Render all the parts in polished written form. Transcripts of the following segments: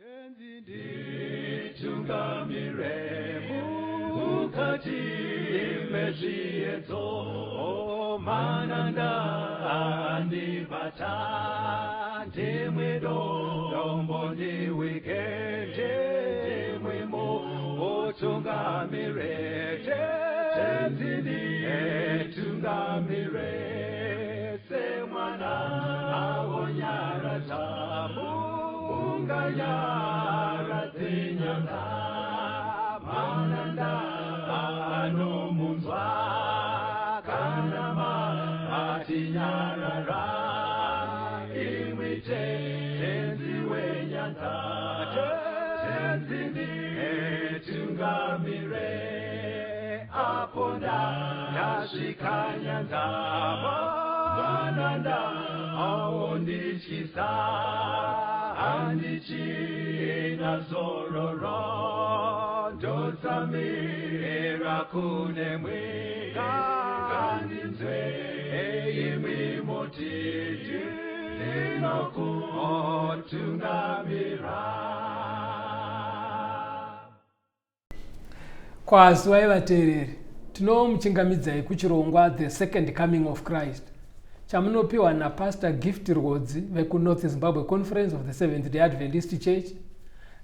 Tenzi nditungamire mukati mezviedzo, mananda andibata, ndimwe dombo ndiwike, ndimwe mutungamire. Tenzi nditungamire semwana awonyaradza munganyaradze nyanga, mananda anomunzwa kana matinyarara, imwi Tenzi wenyanza. Tenzi nditungamire apo ndasvika nyanza, mananda aondityisa, handichina zororo, ndotsamira kunemwe, ngandinzwe imwi moti ndinokutungamira. Kwaziwai vateereri, tinomuchingamidzai kuchirongwa The Second Coming of Christ chamunopiwa naPastor Gift Rwodzi vekuNorth Zimbabwe Conference of the Seventh Day Adventist Church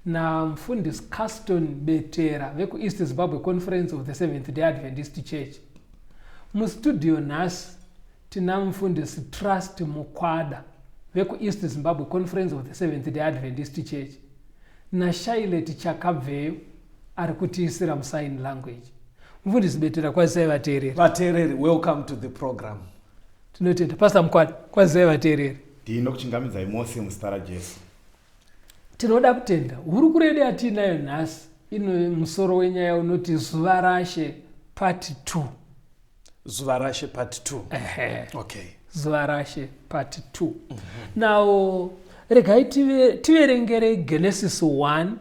naMufundisi Caston Betera vekuEast Zimbabwe Conference of the Seventh Day Adventist Church. Mustudio nhasi tina Mufundisi Trust Mukwada vekuEast Zimbabwe Conference of the Seventh Day Adventist Church naShailet Chakabveyo ari kutiisira musign language. Mufundisi Betera, kwazisai vateereri. Vateereri, welcome to the program. Tinotenda. Pastor Mukwada, kwazisai vateereri. Ndinokuchingamidzai mose muzita raJesu. Tinoda kutenda hurukuro yedu yatiinayo nhasi ino musoro wenyaya unoti Zuva raShe Part 2. Zuva raShe Part 2. Ehe. Okay. Zuva raShe Part 2. Now regai tiverengere Genesis 1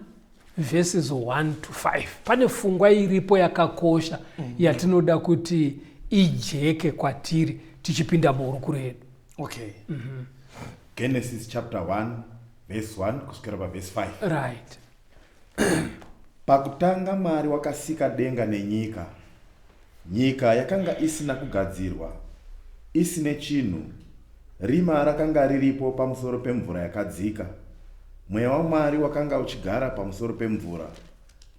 verses 1 to 5. Pane fungwa iripo yakakosha yatinoda kuti ijeke kwatiri tichipinda muhurukuro yedu. Okay. Genesis chapter 1 verse 1 kusvikira pavhesi 5. Right. Pakutanga Mwari wakasika denga nenyika. Nyika yakanga isina kugadzirwa, isine chinhu, rima rakanga riripo pamusoro pemvura yakadzika. Mweya waMwari wakanga uchigara pamusoro pemvura.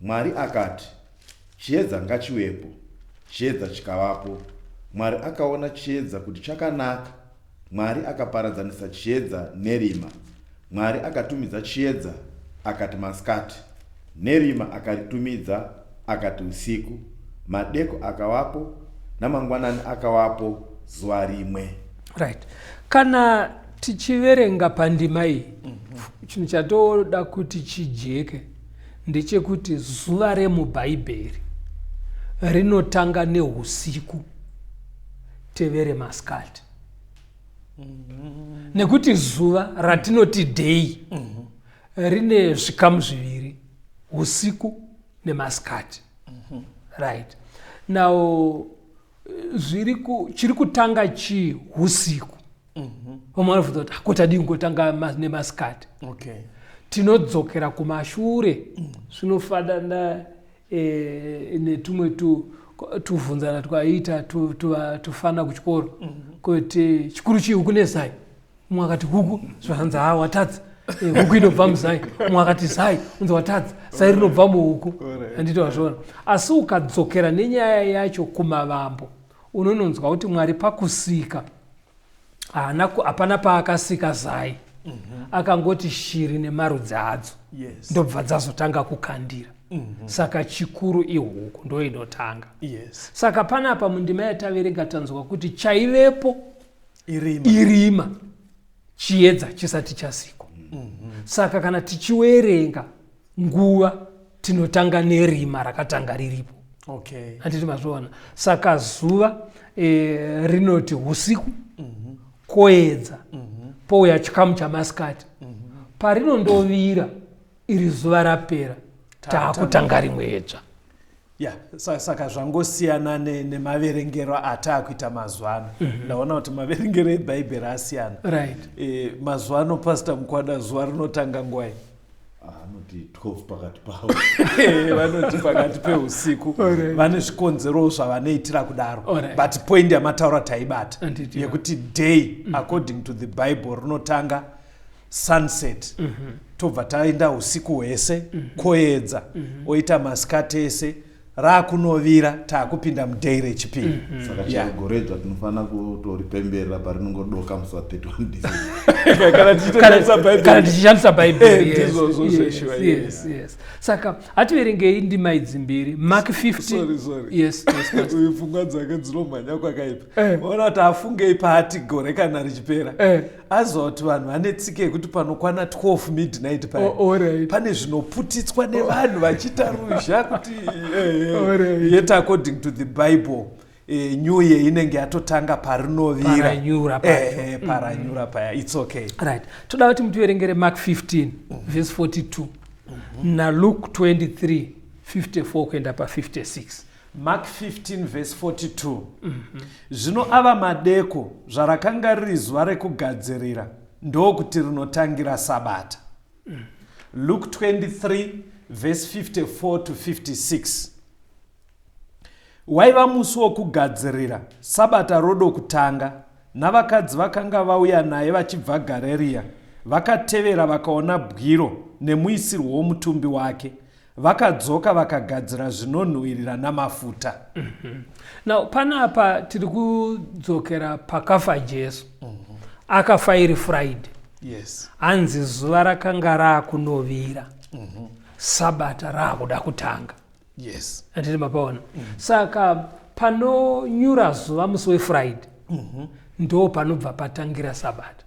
Mwari akati, Chiedza ngachivepo. Chiedza chikavapo. Mwari akaona chiedza kuti chakanaka. Mwari akaparadzanisa chiedza nerima. Mwari akatumidza chiedza akati masikati, nerima akaritumidza akati usiku. Madeko akavapo namangwanani akavapo, zuva rimwe. Right. Kana tichiverenga pandima iyi, chinhu chatoda kuti chijeke ndechekuti zuva remuBhaibheri rinotanga neusiku tevere masikati. Nekuti zuva ratinoti day rine zvikamu zviviri, usiku nemasikati. Right. Now chiri kutanga chii? Usiku. Vamwe vanobvunza kuti ko tadii kungotanga nemasikati? Okay. Tinodzokera kumashure, zvinofanana netumwe tuvhunzana twaiita tufana kuchikoro kuti chikuru chii, huku nezai? Mumwe akati huku, zvakanzi ha, watadza, huku inobva muzai. Mumwe akati zai, unzi watadza, zai rinobva muhuku. Handiti wazviona? Asi ukadzokera nenyaya yacho kumavambo, unononzwa kuti Mwari pakusika hapana paakasika zai, akangoti shiri nemarudzi adzo. Ndobva dzazotanga kukandira. Saka chikuru ihuku, ndo inotanga. Saka panapa mundima yataverenga tanzwa kuti chaivepo irima, irima chiedza chisati chasikwa. Saka kana tichiwerenga nguva, tinotanga nerima rakatanga riripo. Okay. Handiti mazviona? Saka zuva rinoti usiku, koedza, pouya chikamu chamasikati. Parinondovira iri zuva rapera, taakutanga rimwe edzva. Ya, saka zvangosiyana nemaverengero ataakuita mazuva ano. Ndaona kuti maverengero eBhaibheri asiyana. Right. Mazuva ano, Pastor Mukwada, zuva rinotanga nguwai? Anoti 12 pakati pavo. Vanoti pakati peusiku. Vane zvikonzero zvavanoitira kudaro. But point yamataura taibata. Handiti. Yekuti day according to the Bible rinotanga sunset. Tobva taenda usiku hwese koedza. Oita masikati ese raakunovira taakupinda muday rechipiri. Saka chero gore dzva tinofanira kutoripemberera parinongodoka musi wa31 December. Kana tichitoshandisa Kana Bhaibheri. tichishandisa Bhaibheri. Eh, ndizvozvo zveshuwa, Yes. Saka hativerengei ndima idzi mbiri. Mark 15. Sorry, sorry. Yes, Pastor. Uyu pfungwa dzake dzinomhanya kwakaipa. Eh. Ona kuti afungei paati gore kana richipera. Eh. Aziva kuti vanhu vane tsika yekuti panokwana 12 midnight paya. Oh, alright. Pane zvinoputitswa nevanhu vachiita ruzha kuti Alright. yet according to the Bible new year inenge yatotanga parinovira. Paranyura pacho. Paranyura paya. It's okay. Right. Toda kuti mutiverengere Mark 15 verse 42 na Luke 23 54 kuenda pa 56. Mark 15 verse 42. Zvino ava madeko, zvarakanga riri zuva rekugadzirira, ndokuti rinotangira Sabata. Luke 23 verse 54 to 56. Waiva musi wokugadzirira, Sabata rodokutanga, navakadzi vakanga vauya naye vachibva Garirea, vakatevera vakaona bwiro nemuisirwo womutumbi wake. Vakadzoka vakagadzira zvinonhuhwirira namafuta. Now panapa tiri kudzokera pakafa Jesu. Akafa iri Friday. Yes. Hanzi zuva rakanga raakunovira. Sabata raakuda kutanga. Yes. Handiti mapaona? Saka panonyura zuva musi weFriday ndo panobva patangira Sabata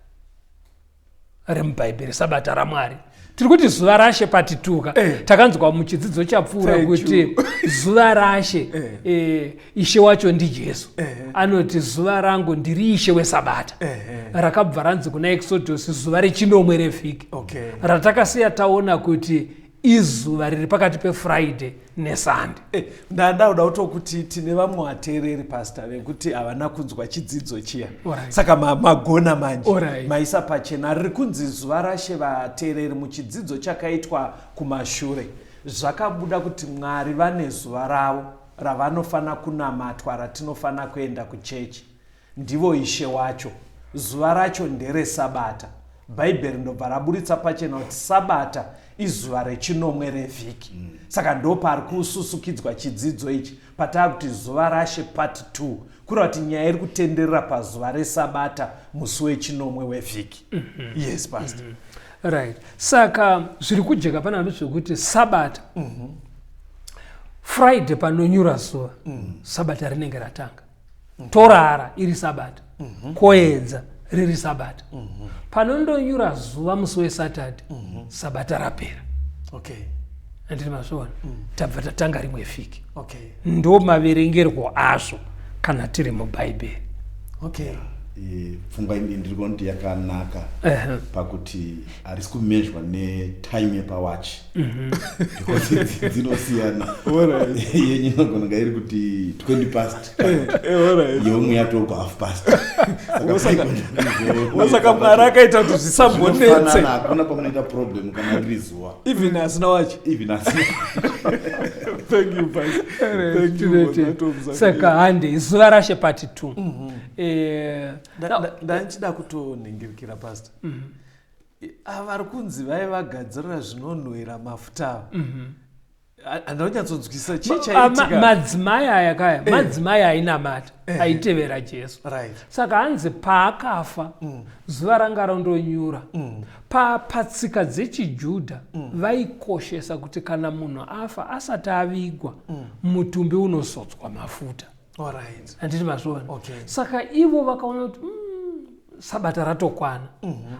remuBhaibheri, Sabata raMwari. Tiri kuti zuva rashe patituka. Takanzwa muchidzidzo chapfuura Thank kuti you. zuva rashe, ishe wacho ndiJesu. Anoti zuva rangu ndiri ishe weSabata. Rakabva ranzi kuna Exodus zuva rechinomwe revhiki. Okay. Ratakasiya taona kuti izuva riri pakati peFriday neSunday. Ndauda kutokuti tine vamwe vateereri pastor vekuti havana kunzwa chidzidzo chiya. Alright. Saka magona manje. Alright. Maisa pachena riri kunzi zuva rashe vateereri muchidzidzo chakaitwa kumashure. Zvakabuda kuti Mwari vane zuva ravo ravanofana kunamatwa, ratinofana kuenda kuchechi. Ndivo ishe wacho. Zuva racho ndereSabata. Bhaibheri ndobva raburitsa pachena kuti Sabata izuva rechinomwe revhiki. Saka ndopari kususukidzwa chidzidzo ichi pataa kuti zuva rashe part 2, kureva kuti nyaya iri kutenderera pazuva reSabata musi wechinomwe wevhiki. Yes, pastor. Right. Saka zviri kujeka panapa ndezvekuti Sabata Friday panonyura zuva, Sabata rinenge ratanga. Torara iri Sabata. Koedza riri Sabata. Panondonyura zuva musi weSaturday, Sabata rapera. Okay. Handiti mazviona? Tabva tatanga rimwe vhiki. Okay. Ndo maverengerwo azvo kana tiri muBhaibheri. Okay. Pfungwa iyi ndiri kuona kuti yakanaka Ehe. pakuti harisi kumezhwa netime yepawachi. Because dzinosiyana. Alright. Yenyu inogona kunge iri kuti 20 past. Alright. Yeumwe yatogwa half past. Saka Mwari akaita kuti zvisambonetse. Zvinofanana, hakuna pamunoita problem kana riri zuva. Even asina wachi. Even asina. Thank you, Pastor. Thank you for that observation. Saka handi zuva rashe part 2. Ndanchida kutoningirikira pastor. Ava vari kunzi vaivagadzirira zvinonhuhwira mafuta ava. Handinonyatsonzwisisa chii chaiitika. Madzimai aya kaya, madzimai ainamata, aitevera Jesu. Right. Saka hanzi paakafa zuva ranga rondonyura. Patsika dzechiJudha vaikoshesa kuti kana munhu afa asati avigwa, mutumbi unozodzwa mafuta. Alright. Handiti mazviona? Okay. Saka ivo vakaona kuti Sabata ratokwana,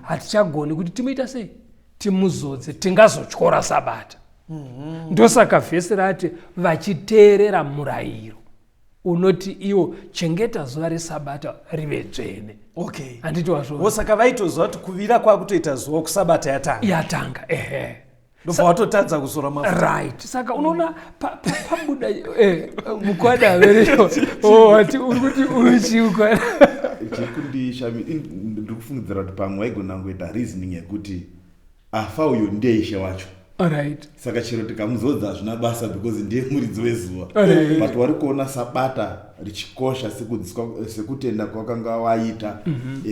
hatichagoni kuti timuita sei, timuzodze, tingazotyora Sabata. Ndosaka vhesi rati vachiteerera murayiro unoti iwo chengeta zuva reSabata rive dzvene. Okay. Handiti wazviona? Wo saka vaitoziva kuti kuvira kwakutoita zuva kuSabata yatanga. Yatanga, ehe. Ndobva watotadza kuzora mafuta. Right. Saka unoona pabuda mukwada verecho. Oh, ati uri kuti uchi mukwada. Chiri kundishamisa, ndiri kufungidzira kuti pamwe waigona kungoita reasoning yekuti afa uyu ndiye ishe wacho. Alright. Saka chero tikamuzodza hazvina basa because ndiye muridzi wezuva. Alright. But wari kuona sabata richikosha sekutenda kwakanga waita,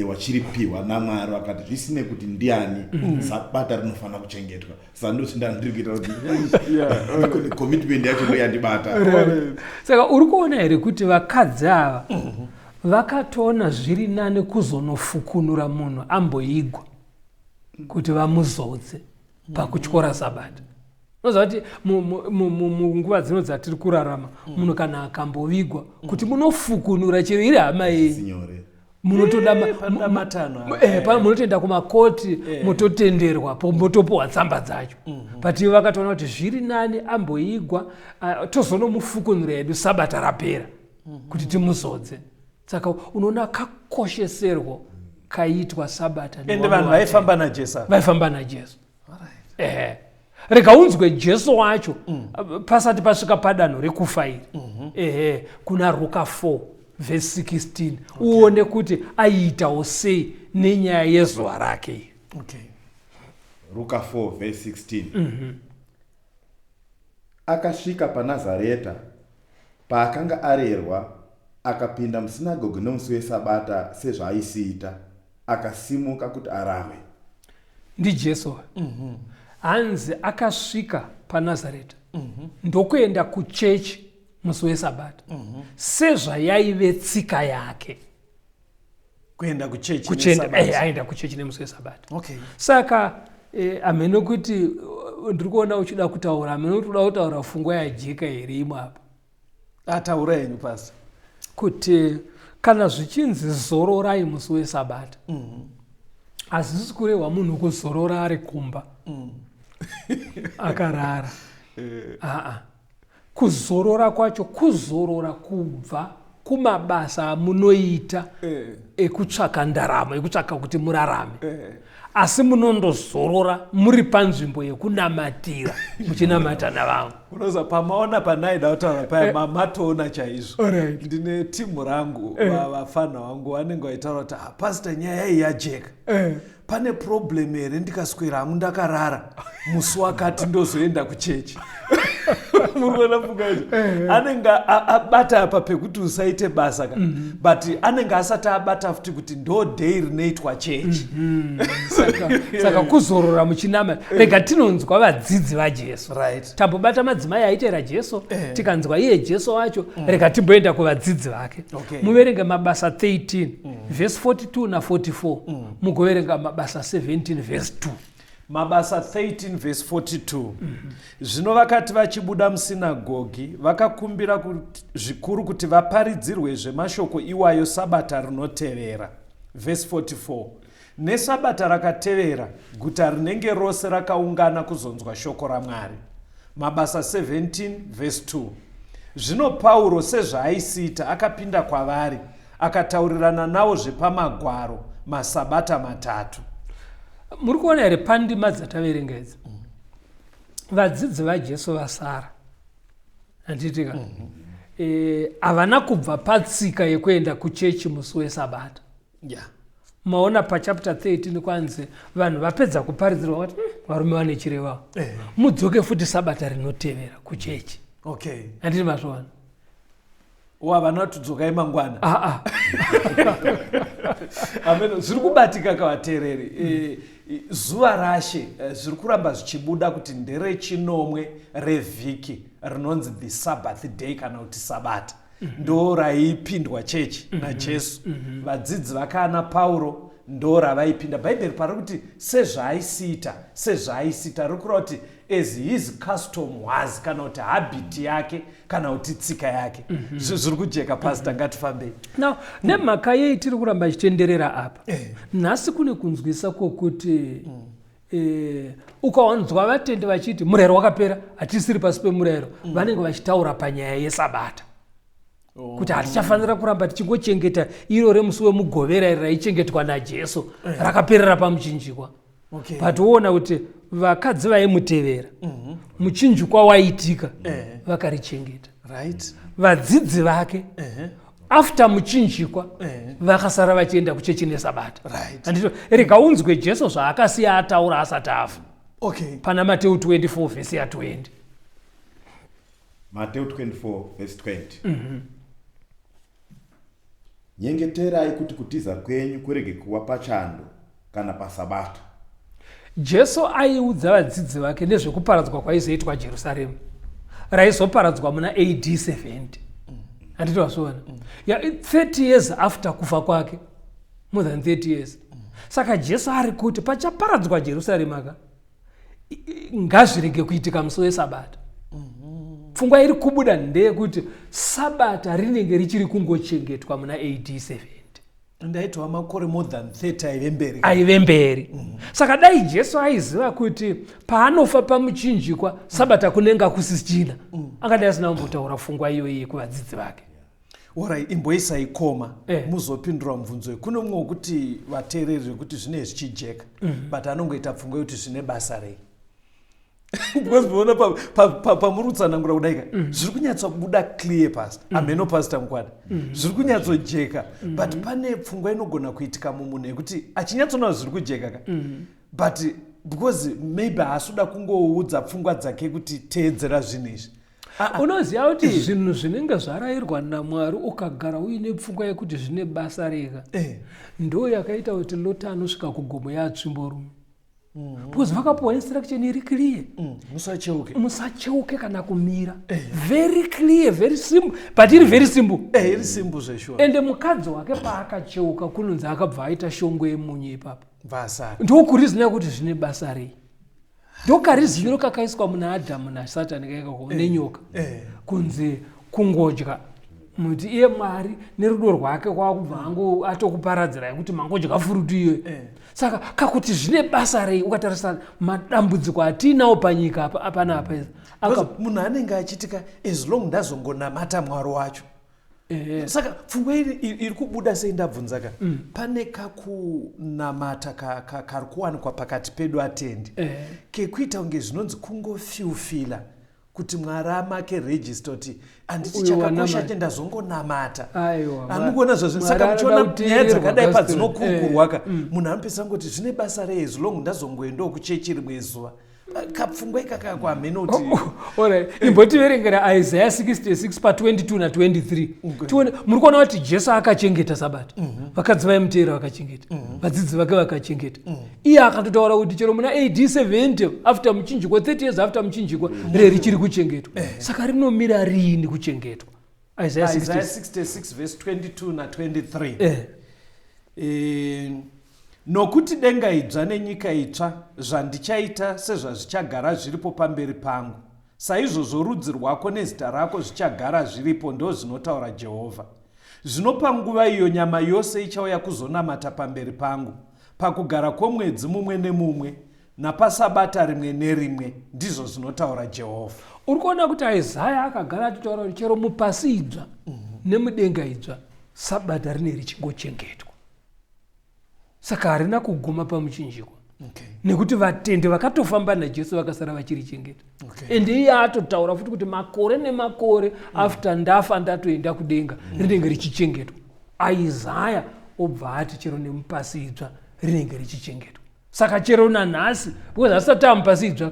wachiripiwa naMwari, vakati zvisine kuti ndiani, sabata rinofanira kuchengetwa. Saka ndoti ndiri kuita kuti commitment yacho ndo yandibata. Saka uri kuona here kuti vakadzi ava vakatoona zviri nani kuzonofukunura munhu amboigwa kuti vamuzodze pakutyora sabata? Unoziva kuti munguva dzino dzatiri kurarama, munhu kana akambovigwa, kuti munofukunura chero iri hama yenyu, sinyore. Munotoda Panoda matanho. Munotoenda kumakoti, mototenderwa, motopiwa tsamba dzacho. But ivo vakatoona kuti zviri nani amboigwa, tozonomufukunura yedu sabata rapera kuti timuzodze. Saka unoona kakosheserwo kaitwa sabata Ende nevamwe vanhu vatendi. Vaifamba naJesu ava. Vaifamba naJesu. Ehe, rega unzwe Jesu wacho pasati pasvika padanho rekufa iri. Ehe, kuna Ruka 4 vhesi 16, uone kuti aiitawo sei nenyaya yezuva rake iri. Ruka 4 verse 16. Akasvika paNazareta paakanga arerwa, akapinda musinagoge nomusi wesabata sezvaaisiita, akasimuka kuti arave. NdiJesu. Hanzi akasvika paNazareta ndokuenda kuchechi musi wesabata sezvayaive tsika yake. Kuenda kuchechi Kuchenda neSabata. Aenda kuchechi nemusi wesabata. Saka hameno kuti ndiri kuona uchida kutaura, hameno kuti uda kutaura pfungwa yajeka here imwe apa. Ataura henyu, pasi. Kuti kana zvichinzi zororai musi wesabata, hazvisi kurehwa munhu kuzorora ari kumba akarara. Aa, kuzorora kwacho kuzorora kubva kumabasa amunoita ekutsvaka ndaramo, ekutsvaka kuti murarame, asi munondozorora muri panzvimbo yekunamatira, muchinamata navamwe. Unoza pamaona panaida kutaura paya, mamatoona chaizvo. Ndine timu rangu, vafana vangu vanenge vaitaura kuti, "Ah, pastor, nyaya iyi yajeka. Pane problem here ndikaswera hangu ndakarara musi wakati, ndozoenda kuchechi?" Muri kuona pfungwa yacho? Anenge abata apa pekuti usaite basa ka, but anenge asati abata futi kuti ndo day rinoitwa chechi. Saka kuzorora muchinama. Rega tinonzwa vadzidzi vaJesu. Tambobata madzimai aitera Jesu, tikanzwa iye Jesu wacho. Rega timboenda kuvadzidzi vake. Muverenge Mabasa 13 vhesi 42 na44, mugoverenga Mabasa 17 vhesi 2. Mabasa 13 vhesi 42. Zvino vakati vachibuda musinagogi, vakakumbira zvikuru kuti vaparidzirwe zvemashoko iwayo sabata rinotevera. Vhesi 44. Nesabata rakatevera guta rinenge rose rakaungana kuzonzwa shoko raMwari. Mabasa 17 vhesi 2. Zvino Pauro sezvaaisiita akapinda kwavari, akataurirana navo zvepamagwaro masabata 3. Muri kuona here pandima dzataverenga idzi, vadzidzi vaJesu vasara, handitika? Havana kubva patsika yekuenda kuchechi musi wesabata. Maona pachapter 13 kwanzi vanhu vapedza kuparidzirwa vati, varume vane chirevawo, mudzoke futi sabata rinotevera kuchechi." Handiti mazvoona? Wavana tudzokai mangwana. Aa. Amen. Zviri kubatika kavateereri. Zuva rashe, zviri kuramba zvichibuda kuti nderechinomwe revhiki, rinonzi the Sabbath day kana kuti sabata. Ndo raipindwa chechi naJesu. Vadzidzi vakana Pauro ndo ravaipinda. Bhaibheri pari kuti sezvaaisiita, sezvaaisiita, riri kureva kuti as his custom was, kana kuti habit yake, kana kuti tsika yake. Zviri kujeka, pastor, ngatifambei. Now, nemhaka yei tiri kuramba ichitenderera apa nhasi? Kune kunzwisa kwokuti ukawanzwa vatendi vachiti murayiro wakapera, hatisiri pasi pemurayiro, vanenge vachitaura panyaya yesabata, kuti hatichafanira kuramba tichingochengeta iro remusi wemugovera iri raichengetwa naJesu, rakaperera pamuchinjikwa. But woona kuti vakadzi vaimutevera, muchinjikwa waitika, vakarichengeta. Vadzidzi vake after muchinjikwa vakasara vachienda kuchechi nesabata. Handito? Rega unzwe Jesu zvaakasiya ataura asati afa. Okay. Pana Mateu 24 vhesi ya 20. Mateu 24 vhesi 20. Nyengeterai kuti kutiza kwenyu kurege kuva pachando kana pasabata. Jesu aiudza vadzidzi vake nezvekuparadzwa kwaizoitwa Jerusarema, raizoparadzwa muna AD 70. Handiti wazviona? Ya, 30 years after kufa kwake, more than 30 years. Saka Jesu ari kuti pachaparadzwa Jerusarema ka, ngazvirege kuitika musi wesabata. Pfungwa iri kubuda ndeyekuti sabata rinenge richiri kungochengetwa muna AD 70. Ndaitova makore more than 30 aive mberi. Aive mberi. Saka dai Jesu aiziva kuti paanofa pamuchinjikwa sabata kunenge kusisina, angadai asina kumbotaura pfungwa iyoyi kuvadzidzi vake. Orai, imboisai koma muzopindura mubvunzo uyu. Kune mumwe wekuti vateereri zvekuti zvinenge zvichijeka, but anongoita pfungwa yekuti zvine basa rei. Because muona pamuri kutsanangura kudaika, zviri kunyatsobuda clear, pastor. Hameno Pastor Mukwada, zviri kunyatsojeka, but pane pfungwa inogona kuitika mumunhu yekuti achinyatsoona zviri kujeka ka, but because maybe haasi kuda kungoudza pfungwa dzake kuti teedzera zvinhu izvi. Unoziva kuti zvinhu zvinenge zvarayirwa naMwari, ukagara uine pfungwa yekuti zvine basa rega, ndo yakaita kuti Lota anosvika kugomo yatsvimborume, because vakapuwa instruction iri clear. Musacheuke. Musacheuke kana kumira. Very clear, very simple, but iri very simple. Iri simple zveshuwa. Ende mukadzi wake paakacheuka, kunonzi akabva aita shongwe yemunyu ipapo. Bvasara. Ndokurizina kuti zvine basa rei, ndokariziviro kakaiswa muna Adhamu naSatani kaikako nenyoka, kunzi kungodya muti, iye Mwari nerudo rwake kwakubva ango atokuparadzirai kuti mangodya furutu iyoyo. Saka kakuti zvine basa rei, ukatarisa madambudziko atiinawo panyika apa apanapa Because munhu anenge achitika as long ndazongonamata Mwari wacho. Saka pfungwa iri kubuda sei ndabvunza ka, pane kakunamata kari kuwanikwa pakati pedu atendi, kekuita kunge zvinonzi kungofilfila kuti Mwari amake register kuti handiti Uyu chakakosha wanamata. che ndazongonamata. Aiwa, Hamukuona zvazvo. Mwari Saka anoda muchiona nyaya kuteererwa, dzakadai Gaston. padzinokurukurwa ka, munhu anopesa ngoti zvine basa rei as long ndazongoendawo kuchechi rimwe zuva. Kapfungwa ikaka kwamheno kuti Alright, imbotiverengera Isaiah 66 pa22 na23, tione. Muri kuona kuti Jesu akachengeta sabata, vakadzi vaimuteera vakachengeta, vadzidzi vake vakachengeta. Iye akatotaura kuti chero muna AD 70 after muchinjikwa, 30 years after muchinjikwa, richiri kuchengetwa. Saka rinomira riini kuchengetwa? Isaiah Isaiah 66. 66 verse 22 na23. Nokuti denga idzva nenyika itsva zvandichaita sezvazvichagara zviripo pamberi pangu, saizvozvo rudzi rwako nezita rako zvichagara zviripo, ndo zvinotaura Jehovha. Zvino panguva iyo nyama yose ichauya kuzonamata pamberi pangu, pakugara kwomwedzi mumwe nemumwe napasabata rimwe nerimwe, ndizvo zvinotaura Jehovha. Uri kuona kuti Isaya akagara achitaura kuti chero mupasi idzva nemudenga idzva, sabata rine richingochengetwa. Saka harina kuguma pamuchinjikwa, nekuti vatendi vakatofamba naJesu vakasara vachirichengeta. Ende iye atotaura futi kuti makore nemakore after ndafa ndatoenda kudenga, rinenge richichengetwa. Isaya obva ati chero nemupasi idzva rinenge richichengetwa. Saka chero nanhasi, because asati amupasi idzva,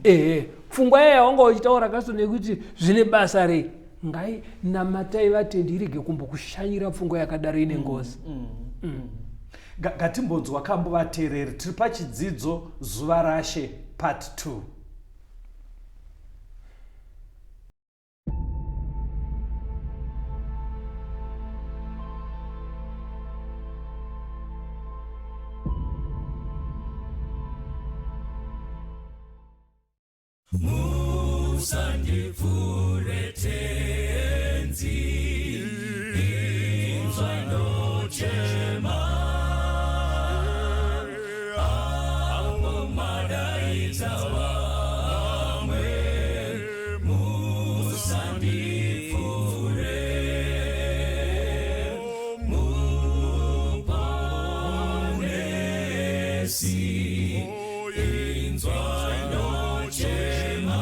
ehe, pfungwa iya yawanga uchitaura kaso nekuti zvine basa rei, ngai namatai vatendi irege kumbokushanyira pfungwa yakadaro, ine ngozi. Ngatimbonzwa kambo vateereri. Tiri pachidzidzo Zuva Rashe part 2. Musandipfuure Tenzi, inzwa ndochema apo madaidza vamwe, musandipfuure, muponesi, inzwa ndochema.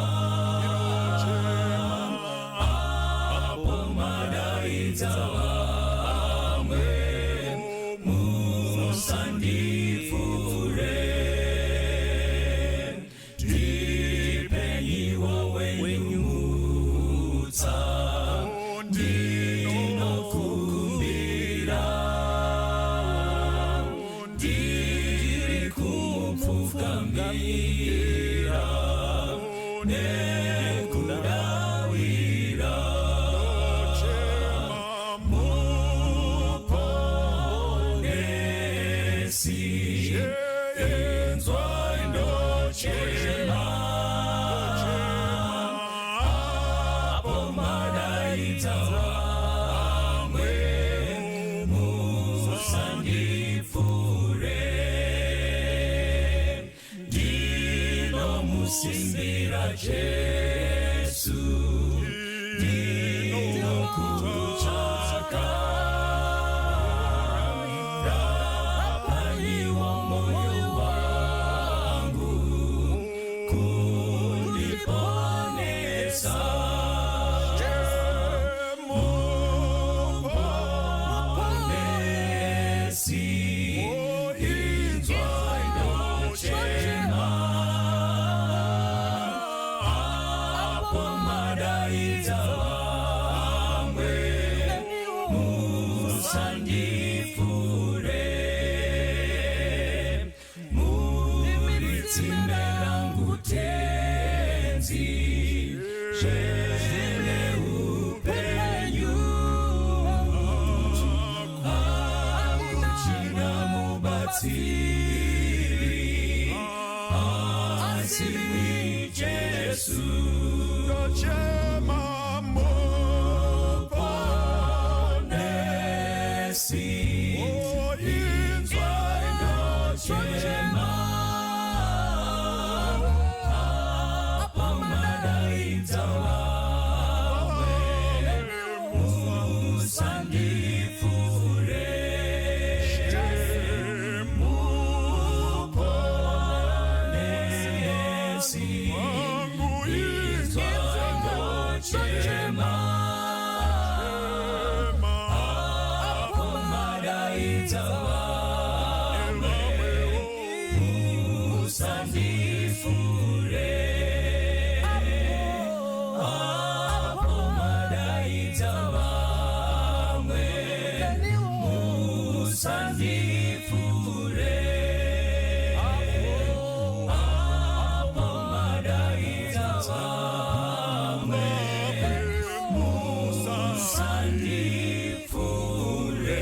Nekudawira Muponesi Inzwai ndochema Apo madaidza vamwe Musandipfure Ndinomusimbira Jesu Ndinokutsvaka Rapaiwo moyo wangu Kundiponesa Muponesi Inzwai ndochema Apo madaidza vamwe Musandipfure Muri tsime rangu tenzi Zvene upenyu Hakuchina mubatsiri Asi Jesu Muponesi Inzwai ndochema Apo madaidza vamwe Musandipfure Muponesi Inzwai ndochema Apo madaidza vamwe Musandipfure Apo madaidza vamwe Musandipfure Apo madaidza vamwe Musandipfure.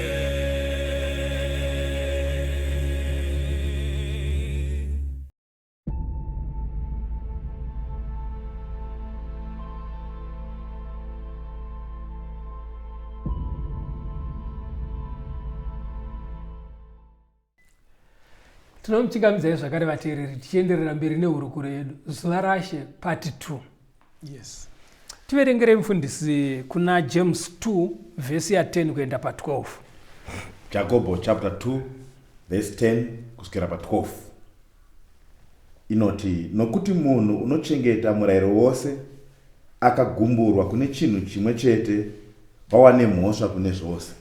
Tinomuchingamidzai zvakare vateereri tichienderera mberi nehurukuro yedu zuva rashe part 2. Yes. Tiverengerei mufundisi kuna James 2 vhesi ya10 kuenda pa12. Jakobho chapter 2 verse 10 kusvikira pa12 inoti, nokuti munhu unochengeta murayiro wose akagumburwa kune chinhu chimwe chete wawane mhosva kune zvose.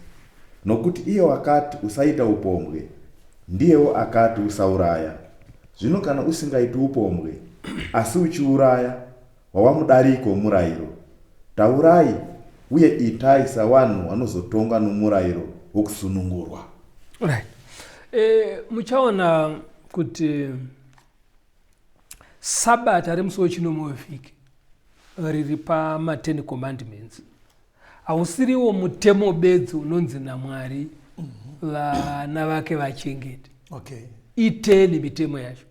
Nokuti iye wakati usaita upombwe, ndiyewo akati usauraya. Zvino kana usingaiti upombwe, asi uchiuraya, wava mudariki womurayiro. Taurai uye itai savanhu vanozotongwa nomurayiro wokusunungurwa. Right. Muchaona kuti sabata remusi wechinomwe wevhiki riri pama10 commandments hausiriwo mutemo bedzi unonzi naMwari vana vake vachengete. I10 mitemo yacho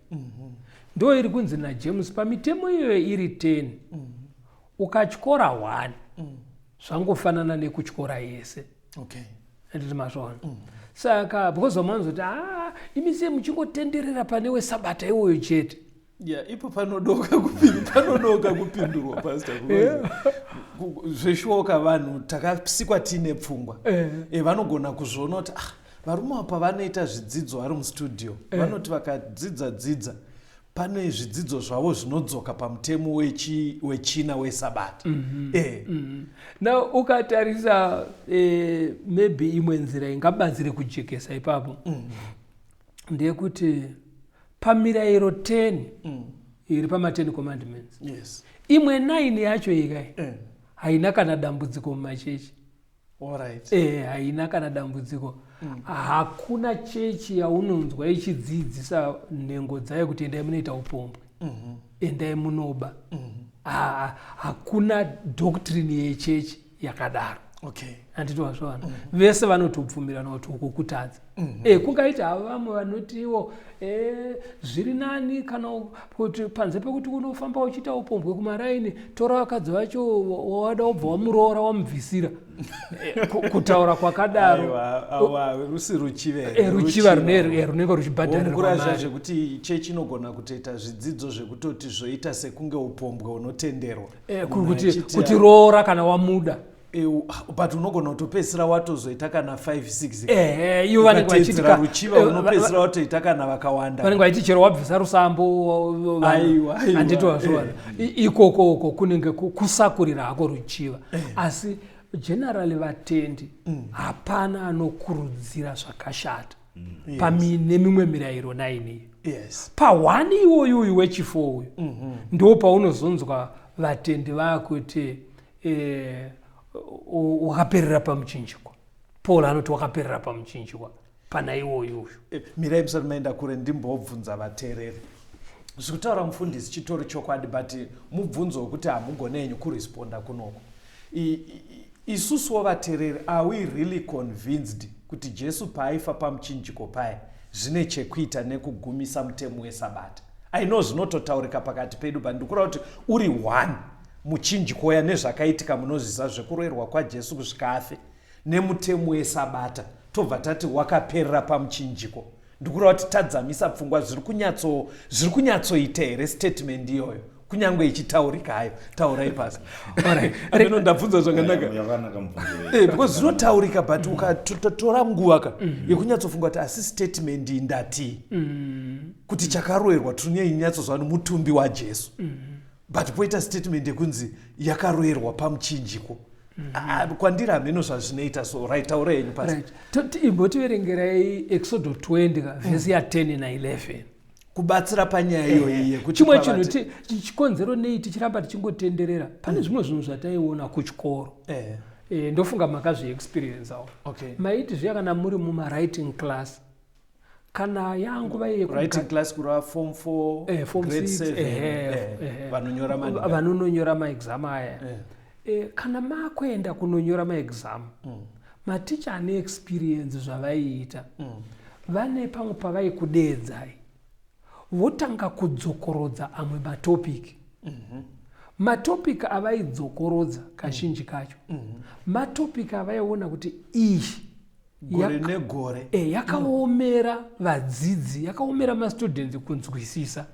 ndo iri kunzi naJames pamitemo iyoyo iri 10 ukatyora 1 zvangofanana nekutyora yese. Anditi mazvaona? Saka because vamwe vanozoti, a imi sei muchingotenderera pane wesabata iwoyo chete? Ya, ipo panodoka kupindurwa, pastor, because zveshuwoka vanhu takasikwa tiine pfungwa. Vanogona kuzviona kuti ah, varume ava pavanoita zvidzidzo vari mustudio, vanoti vakadzidza dzidza pane zvidzidzo zvavo zvinodzoka pamutemo wechina wesabata. Now ukatarisa, maybe imwe nzira ingabatsire kujekesa ipapo ndeyekuti pamirayiro 10 iri pama10 commandments, imwe 9 yacho ikai haina kana dambudziko mumachechi. Haina kana dambudziko. Hakuna chechi yaunonzwa ichidzidzisa nhengo dzayo kuti endai munoita upombwe, endai munoba. Hakuna doctrine yechechi yakadaro. Okay. Handiti wazviona? Vese vanotobvumirana kuti uku kutadza. Kungaita havo vamwe vanotiwo zviri nani kana kuti panze pekuti unofamba uchiita upombwe kumaraini, tora vakadzi vacho wawada, wobva wamuroora, wamubvisira. Kutaura kwakadaro. Aiwa, awa, rusi ruchiva here? Ruchiva runenge ruchibhadharirwa Womukura mari. Zvekuti chechi inogona kutoita zvidzidzo zvekutoti zvoita sekunge upombwe hunotenderwa. Munhu Kuti, achiti, kuti roora kana wamuda. But unogona kutopedzisira watozoita kana 5 6. Ehe, ivo vanenge vachiti Ukatedzera ruchiva, unopedzisira watoita kana vakawanda. Vanenge vachiti chero wabvisa rusambo. Aiwa, aiwa, Handiti wazviona? Ikoko uko kunenge kusakurira hako ruchiva, asi generally vatendi hapana anokurudzira zvakashata nemimwe mirayiro 9 iyi. Pa1 iwoyu uyu wechi4 uyu ndo paunozonzwa vatendi vaakuti wakaperera pamuchinjikwa. Paul anoti wakaperera pamuchinjikwa pana iwoyu uyu. Mirai, musati maenda kure, ndimbobvunza vateereri. Zviri kutaura mufundisi chitori chokwadi, but mubvunzo wekuti hamugone henyu kuresponda kunoko. Isusuwo vateereri, are we really convinced kuti Jesu paaifa pamuchinjiko paya zvine chekuita nekugumisa mutemo wesabata? I know zvinototaurika pakati pedu, but ndikureva kuti uri one muchinjiko uya nezvakaitika, munozviziva zvekuroverwa kwaJesu kusvika afe nemutemo wesabata, tobva tati wakaperera pamuchinjiko. Ndikureva kuti tadzamisa pfungwa, zviri kunyatsoita here statement iyoyo, kunyange ichitaurika hayo? Taurai pasi. Ameno ndabvunza zvakanaka? Yakanaka mubvunzo. Because zvinotaurika, but ukatotora nguva ka yekunyatsofunga kuti asi statement iyi ndatii, kuti chakaroverwa tinonyatsozva mutumbi waJesu, but poita statement yekunzi yakaroverwa pamuchinjiko. Ah, kwandiri hameno zvazvinoita. So right, taurai henyu pasi. Right. Imbotiverengerai Exodo 20 ka, vhesi ya10 na11. Kubatsira panyaya iyoyi yekuti Chimwe chinhu chikonzero nei tichiramba tichingotenderera pane zvimwe zvinhu zvataiona kuchikoro. Ndofunga makazviexperiencewo. Maiti zviya kana muri mumawriting class, kana yanguva Writing class kureva form 4? Form Grade 6. 7. Vanonyora maningi. Vanononyora maexam aya. Kana makuenda kunonyora maexam, maticha ane experience zvavaiita, vane pamwe pavaikudeedzai, votanga kudzokorodza amwe matopiki. Matopiki avaidzokorodza kazhinji kacho matopiki avaiona kuti iyi Gore negore. Yakaomera vadzidzi, yakaomera mastudents kunzwisisa,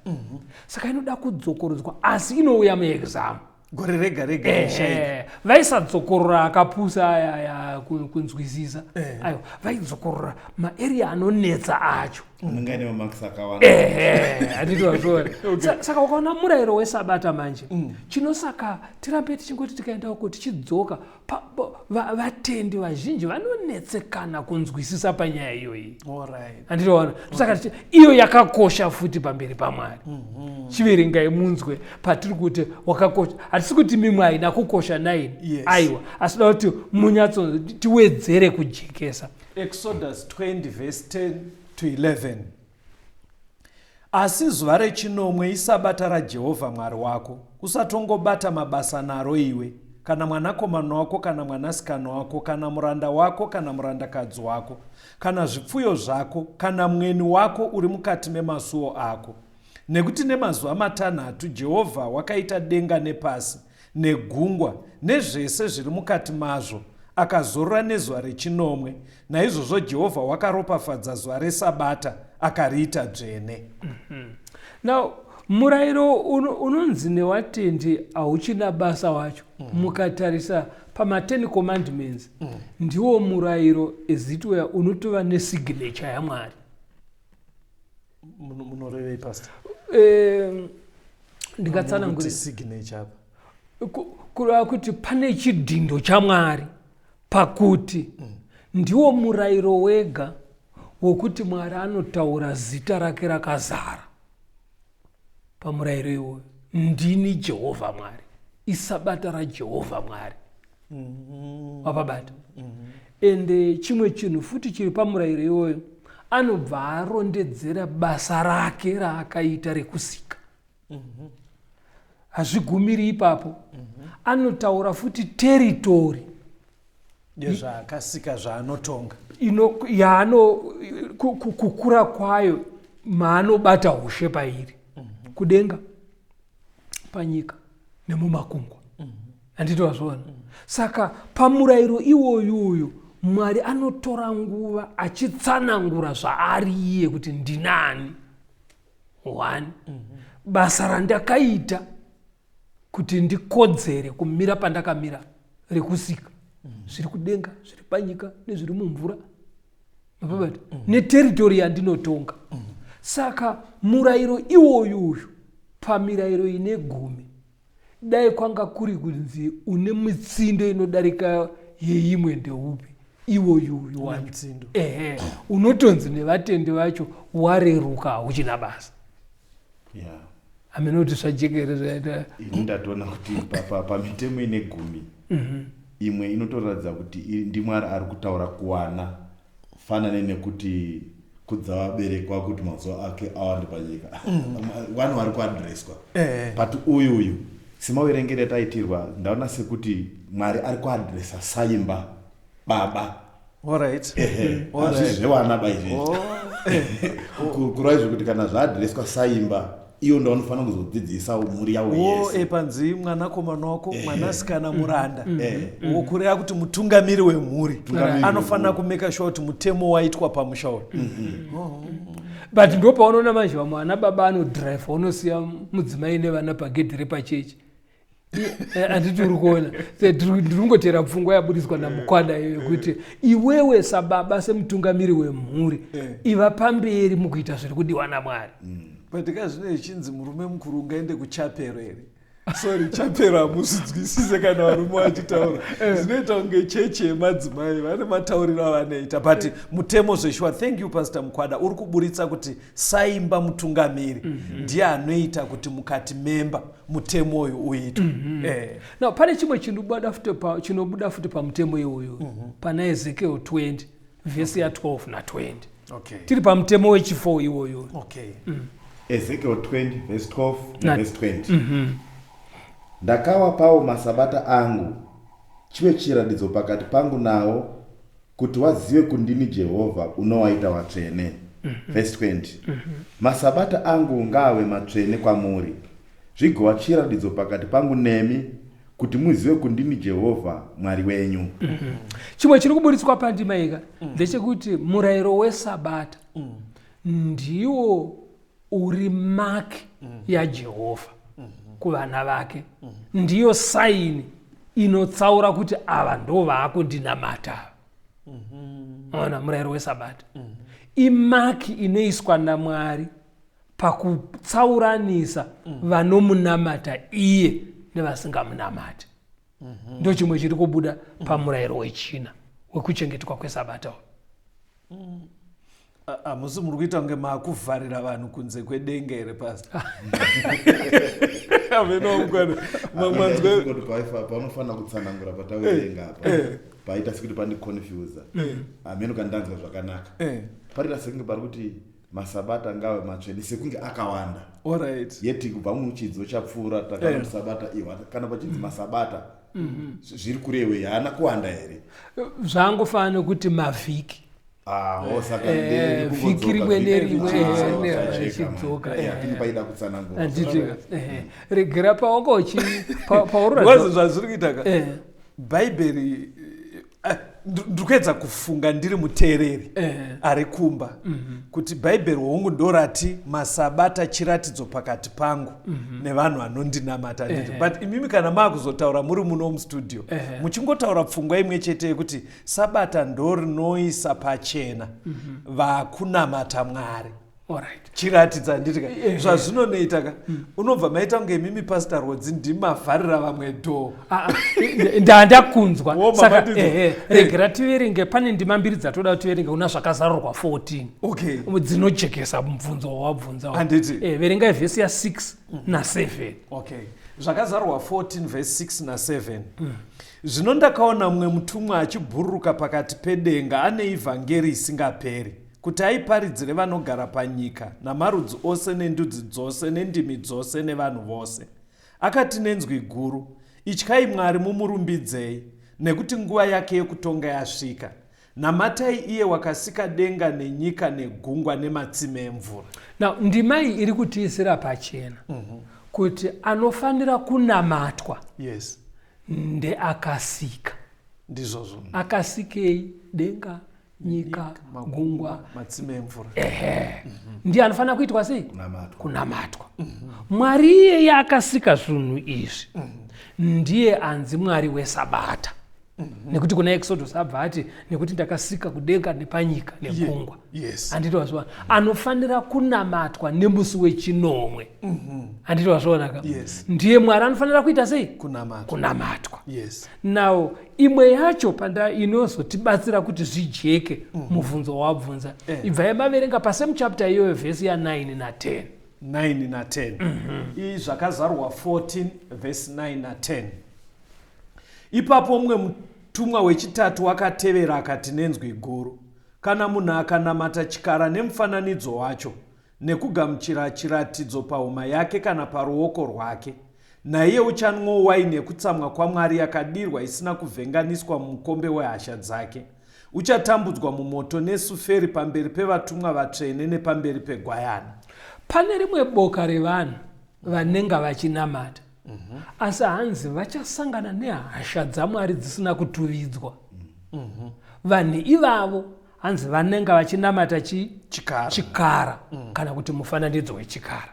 saka inoda kudzokorodzwa, asi inouya muexam. Gore rega rega ishaika. Vaisadzokorora akapusa aya aya kunzwisisa. Aiwa, vaidzokorora maarea anonetsa acho. Anenge aine mamakisi akawanda. Ehe, handiti wazviona? Saka ukaona murayiro wesabata manje, chinosaka tirambe tichingoti tikaenda uko tichidzoka, vatendi vazhinji vanonetsekana kunzwisisa panyaya iyoyi. Handitoona? Saka iyo yakakosha futi pamberi paMwari. Chiverengai munzwe patiri kuti wakakosha. Hatisi kuti mimwe haina kukosha 9. Aiwa, asi da kuti munyatso tiwedzere kujekesa. Exodus 20 verse 10 to 11: Asi zuva rechinomwe isabata raJehovha Mwari wako. Usatongobata mabasa naro iwe, kana mwanakomana wako, kana mwanasikana wako, kana muranda wako, kana murandakadzi wako, kana zvipfuyo zvako, kana mweni wako uri mukati memasuo ako. Nekuti nemazuva 6 Jehovha wakaita denga nepasi negungwa nezvese zviri mukati mazvo, akazorora nezuva rechinomwe. Naizvozvo Jehovha wakaropafadza zuva resabata, akariita dzvene. Now murayiro unonzi newatendi hauchina basa wacho, mukatarisa pama10 commandments, ndiwo murayiro ezitweya unotova nesignature yaMwari. Munorevei, pastor? Ndingatsanangure Signature apa? Kureva kuti pane chidhindo chaMwari pakuti ndiwo murayiro wega wokuti Mwari anotaura zita rake rakazara pamurayiro iwoyo: "Ndini Jehovha Mwari." Isabata raJehovha Mwari, wapabata. Ende chimwe chinhu futi chiri pamurayiro iwoyo, anobva arondedzera basa rake raakaita rekusika. Hazvigumiri ipapo. Anotaura futi territory Yezvaakasika, zvaanotonga. Ino yaano kukura kwayo, maanobata ushe pairi, kudenga, panyika nemumakungwa. Handiti wazviona? Saka pamurayiro iwoyu uyu, Mwari anotora nguva achitsanangura zvaari iye, kuti ndinani, one, basa randakaita kuti ndikodzere kumira pandakamira rekusika zviri kudenga, zviri panyika nezviri mumvura, mapabata, neterritory yandinotonga. Saka murayiro iwoyu uyu, pamirayiro ine 10, dai kwanga kuri kunzi une mitsindo inodarika yeimwe, ndeupi iwoyu uyu wacho? Mutsindo. Ehe, unotonzi nevatendi vacho wareruka, hauchina basa. Hamene kuti zvajekere zvaita. Ini ndatoona kuti pamitemo ine 10, imwe inotoratidza kuti ndiMwari ari kutaura kuwana fanane nekuti kudza vabereki wako kuti mazuva ake awande panyika. Vanhu vari kuadhireswa. But uyu uyu, semaverengero ataitirwa, ndaona sekuti Mwari ari kuadhiresa saimba, baba. Alright. Hazvisi zvevana ba izvezvi. Oh. Kureva izvo kuti kana zvaadhireswa saimba, iyo ndaunofanira kuzodzidzisa mhuri yavo Wo yese. Panzi mwanakomana wako, mwanasikana, muranda. Wokureva kuti mutungamiri wemhuri Mutungamiri anofanira wemhuri. kumake sure kuti mutemo waitwa pamusha uyu. But ndo paunoona manje vamwe vana baba anodhiraivha, unosiya mudzimai nevana pagedhi repachechi. Handiti uri kuona? Ndiri kungotera pfungwa yabudiswa naMukwada iyo yekuti iwewe sababa, semutungamiri wemhuri, iva pamberi mukuita zviri kudiwa naMwari. But kazvino ichinzi murume mukuru ungaende kuchapero here? Sorry, chapero hamusinzwisise kana varume vachitaura, zvinoita kunge chechi yemadzimai, vane matauriro avanoita. But mutemo zveshuwa. Thank you, Pastor Mukwada, uri kuburitsa kuti saimba mutungamiri ndiye anoita kuti mukati memba mutemo uyu uitwe. Now pane chimwe chinobuda futi pamutemo iwoyo, pana Ezekiel 20 vhesi ya12 na20. Tiri pamutemo wechi4 iwoyo. Ezekiel 20 verse 12 naverse 20: "Ndakawapawo masabata angu, chive chiratidzo pakati pangu nawo, kuti wazive kundini Jehovha unowaita watsvene." Verse 20: "Masabata angu ngaave matsvene kwamuri, zvigova chiratidzo pakati pangu nemi, kuti muzive kundini Jehovha Mwari wenyu." Chimwe chiri kuburitswa pandima ika ndechekuti murayiro wesabata ndiwo uri mark yaJehovha kuvana vake, ndiyo sign inotsaura kuti ava ndo vaakundinamata ava. Ona, murayiro wesabata imark inoiswa naMwari pakutsauranisa vanomunamata iye nevasingamunamati. Ndo chimwe chiri kubuda pamurayiro wechina wekuchengetwa kwesabata uyu. Hamusi muri kuita kunge maakuvharira vanhu kunze kwedenga here, Pastor? Amenomukwana mamwanzwa. Kuti paunofanira kutsanangura pataverenga apa, paita sekuti pandiconfusa, hameno kandanzwa zvakanaka. Parita sekunge pari kuti masabata ngave matsvene, sekunge akawanda. Yeti kubva muchidzo chapfuura takaona kuti sabata ihwa, kana pachinzi masabata, zviri kurevei? Haana kuwanda here? Zvangofanana nekuti mavhiki. Aho, saka Vhiki rimwe nerimwe, richidzoka. Atini paida kutsanangura. Handiti regera pawanga uchi Because paurura zvazviri kuita ka, Bhaibheri, ndiri kuedza kufunga ndiri muteereri ari kumba kuti Bhaibheri hongu ndorati masabata chiratidzo pakati pangu nevanhu vanondinamata, handiti? But imimi kana maakuzotaura muri muno mustudio, muchingotaura pfungwa imwe chete yekuti sabata ndo rinoisa pachena vakunamata Mwari, chiratidza, handiti ka? Zvazvinonoita ka, unobva maita kunge imimi, Pastor Rodzi, ndimavharira vamwe door. Ndandakunzwa. Wo, Saka mabatidzo. ehe, regera tiverenge. Pane ndima mbiri dzatoda kuti tiverenge kuna Zvakazarurwa 14 dzinojekesa mubvunzo wawabvunza. Handiti. Verengai vhesi ya6 na7. Okay, Zvakazarurwa 14 verse 6 na7: "Zvino ndakaona mumwe mutumwa achibhururuka pakati pedenga ane ivhangeri isingaperi, kuti aiparidzire vanogara panyika, namarudzi ose nendudzi dzose nendimi dzose nevanhu vose. Akati nenzwi guru, Ityai Mwari mumurumbidzei, nekuti nguva yake yekutonga yasvika. Namatai iye wakasika denga nenyika negungwa nematsime emvura. Now, ndima iyi iri kutiisira pachena kuti anofanira kunamatwa Yes, ndeakasika. Ndizvozvo. Akasikei? Denga, nyika, gungwa, matsime emvura. Ehe, ndiye anofanira kuitwa sei? Kunamatwa. Kunamatwa. Mwari iyeye akasika zvinhu izvi ndiye anzi Mwari wesabata, nekuti kuna Exodus abva ati, nekuti ndakasika kudenga nepanyika negungwa. Handiti wazviona? Anofanira kunamatwa nemusi wechinomwe. Handiti wazviona ka? Yes. Ndiye Mwari anofanira kuita sei? Kunamatwa. Kunamatwa. Yes. Now, imwe yacho panda inozotibatsira kuti zvijeke mubvunzo wabvunza, ibvai maverenga pasame chapter iyoyo, vhesi ya9 na10. 9 na10. Iyi Zvakazarurwa 14 vhesi 9 na10. Ipapo mumwe mutumwa wechitatu wakatevera akati nenzwi guru, kana munhu akanamata chikara nemufananidzo wacho, nekugamuchira chiratidzo pahuma yake kana paruoko rwake, naiye uchanwa waini yekutsamwa kwaMwari yakadirwa isina kuvhenganiswa mumukombe wehasha dzake. Uchatambudzwa mumoto nesuferi pamberi pevatumwa vatsvene nepamberi peGwayana. Pane rimwe boka revanhu vanenge vachinamata, asi hanzi vachasangana nehasha dzaMwari dzisina kutuvidzwa. Vanhu ivavo hanzi vanenge vachinamata chikara, chikara kana kuti mufananidzo wechikara.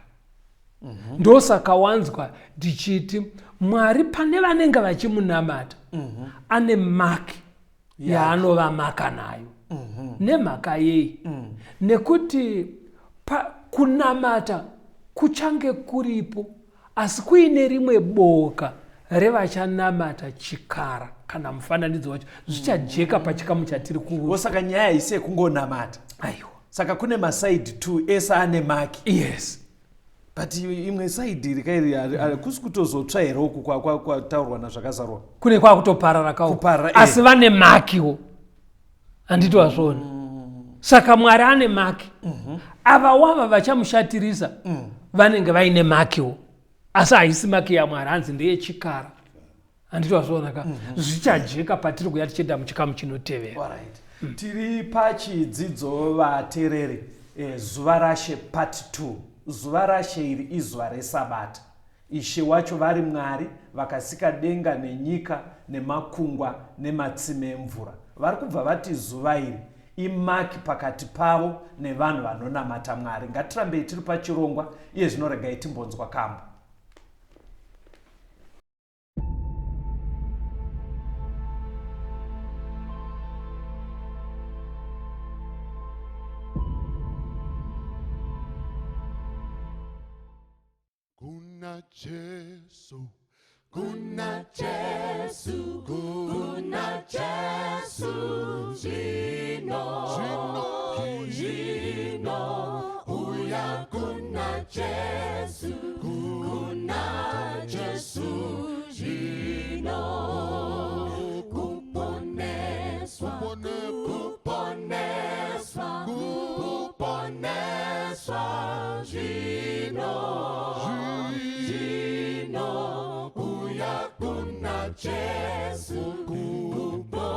Ndosaka wanzwa ndichiti Mwari pane vanenge vachimunamata ane mark yaanovamaka nayo. Nemhaka yei? Nekuti kunamata kuchange kuripo, asi kuine rimwe boka revachanamata chikara kana mufananidzo wacho. Zvichajeka pachikamu chatiri ku Saka nyaya haisi yekungonamata. Aiwa. Saka kune masaidhi 2 ese ane mark. Yes. But imwe saidhi iri kairi hakusi kutozotsva here uku kwataurwa naZvakazarurwa? Kune kwakutoparara kawo. Kuparara, eh. Asi vane makiwo, handiti wazviona? Saka Mwari ane mark. Ava wava vachamushatirisa vanenge vaine makiwo, asi haisi mark yaMwari, hanzi ndeyechikara. Handiti wazviona ka? Zvichajeka patiri kuya tichienda muchikamu chinotevera. Alright. Tiri pachidzidzo, vateereri, Zuva raShe part 2. Zuva raShe iri izuva resabata. Ishe wacho vari Mwari vakasika denga nenyika nemakungwa nematsime emvura. Vari kubva vati zuva iri imark pakati pavo nevanhu vanonamata Mwari. Ngatirambei tiri pachirongwa iye zvino, regai timbonzwa kambo. Kuna Jesu, kuna Jesu, kuna Jesu, zvino, zvino, uya kuna Jesu, kuna Jesu, zvino, kuponeswa, kuponeswa, kuponeswa, zvino, zvino, uya kuna Jesu, kuponeswa,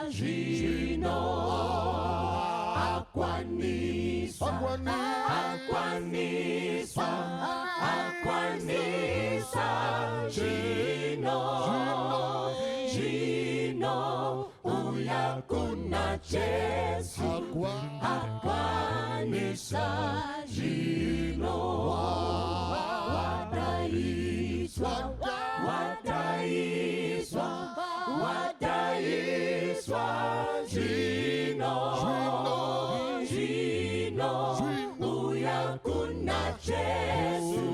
zvino, akwaniswa, akwaniswa, akwanisa, zvino, zvino, uya kuna Jesu, akwanisa, zvino, wadaiswa, wadaiswa, wadaiswa, zvino, zvino, uya kuna Jesu,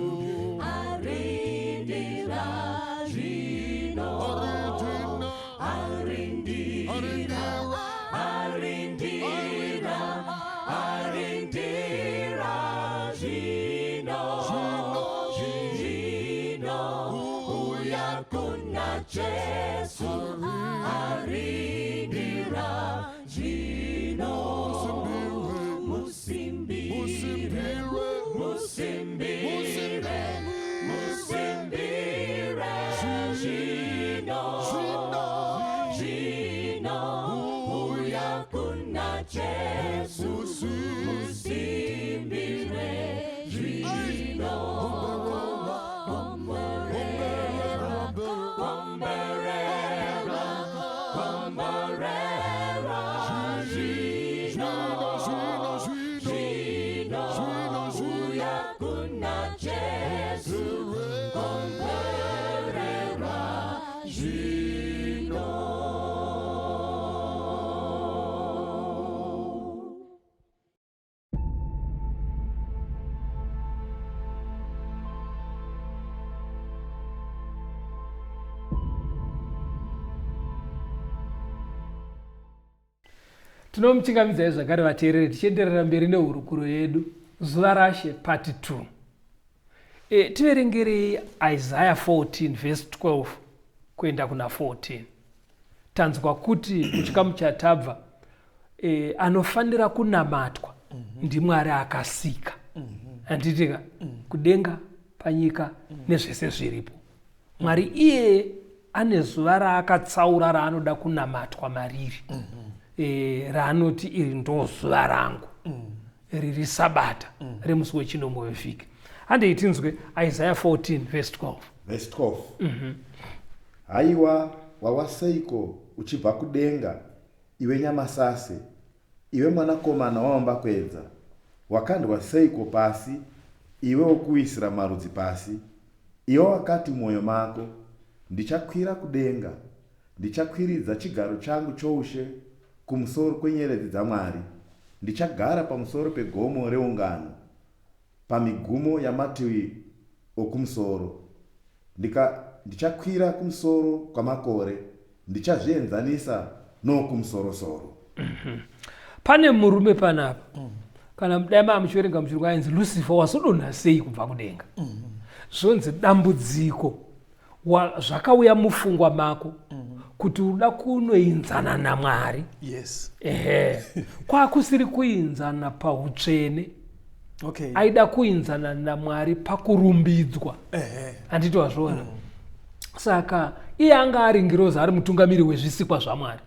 arindira zvino, arindira, arindira, arindira, zvino, zvino, uya kuna Jesu, arindira zvino, musimbire, musimbire, Tinomuchingamidzai zvakare vateereri tichienderera mberi nehurukuro yedu zuva rashe part 2. E, tiverengerei Isaiah 14 verse 12 kuenda kuna 14. Tanzwa kuti muchikamu chatabva e, anofanira kunamatwa ndiMwari akasika. Handitika? Kudenga, panyika nezvese zviripo. Mwari iyeye ane zuva raakatsaura raanoda kunamatwa mariri. E, raanoti iri ndo zuva rangu. Riri sabata remusi wechinomwe wevhiki. Handei tinzwe Isaiah 14 verse 12. Verse 12. Haiwa, wawa seiko uchibva kudenga, iwe nyamasase, iwe mwanakomana wamambakwedza! Wakandwa seiko pasi, iwe wokuwisira marudzi pasi! Iwe wakati mumwoyo mako, Ndichakwira kudenga, ndichakwiridza chigaro changu choushe kumusoro kwenyeredzi dzaMwari, ndichagara pamusoro pegomo reungano, pamigumo yamativi okumusoro. Ndichakwira kumusoro kwamakore, ndichazvienzanisa noWokumusorosoro. Pane murume panapa, kana dai maa muchiverenga muchirungu, ainzi Lucifer, wazodonha sei kubva kudenga. Zvonzi dambudziko zvakauya mufungwa mako kuti uda kunoinzana naMwari. Ehe, kwakusiri kuinzana pautsvene. Aida kuinzana naMwari pakurumbidzwa. Handiti wazviona? Saka iye anga ari ngirozi, ari mutungamiri wezvisikwa zvaMwari.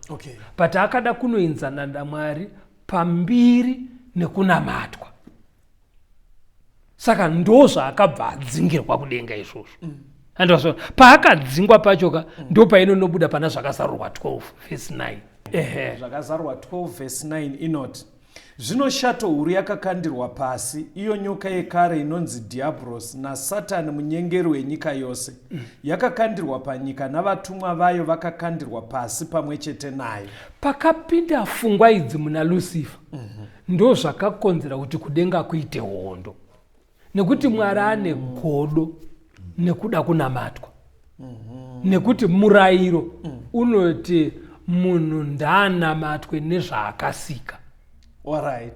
But akada kunoinzana naMwari pambiri nekunamatwa. Saka ndo zvaakabva adzingirwa kudenga izvozvo. Handiti paakadzingwa pachoka, ndo painonobuda pana Zvakazarurwa 12 vhesi 9. Ehe. Zvakazarurwa 12 vhesi 9 inoti, Zvino shato huru yakakandirwa pasi, iyo nyoka yekare inonzi Dhiabhorosi naSatani, munyengeri wenyika yose, yakakandirwa panyika, navatumwa vayo vakakandirwa pasi pamwe chete nayo. Pakapinda fungwa idzi muna Lucifer, ndo zvakakonzera kuti kudenga kuite hondo, nekuti Mwari ane godo nekuda kunamatwa, nekuti murayiro unoti munhu ndaanamatwe nezvaakasika.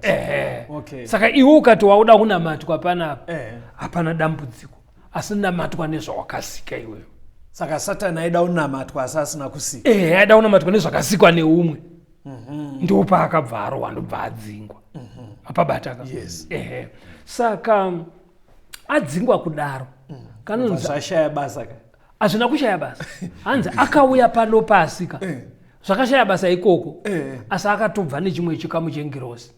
Ehe. Saka iwe ukati wauda kunamatwa panapa, hapana dambudziko, asi namatwa nezvawakasika iwewe. Saka Satani aida kunamatwa asi asina kusika. Ehe, aida kunamatwa nezvakasikwa neumwe. Ndo paakabva arohwa, ndobva adzingwa. Mapabata ka? Yes. Ehe, saka adzingwa kudaro, kanonzi Zvashaya basa ka? Hazvina kushaya basa. Hanzi akauya pano pasi ka. Zvakashaya basa ikoko, asi akatobva nechimwe chikamu chengirosi.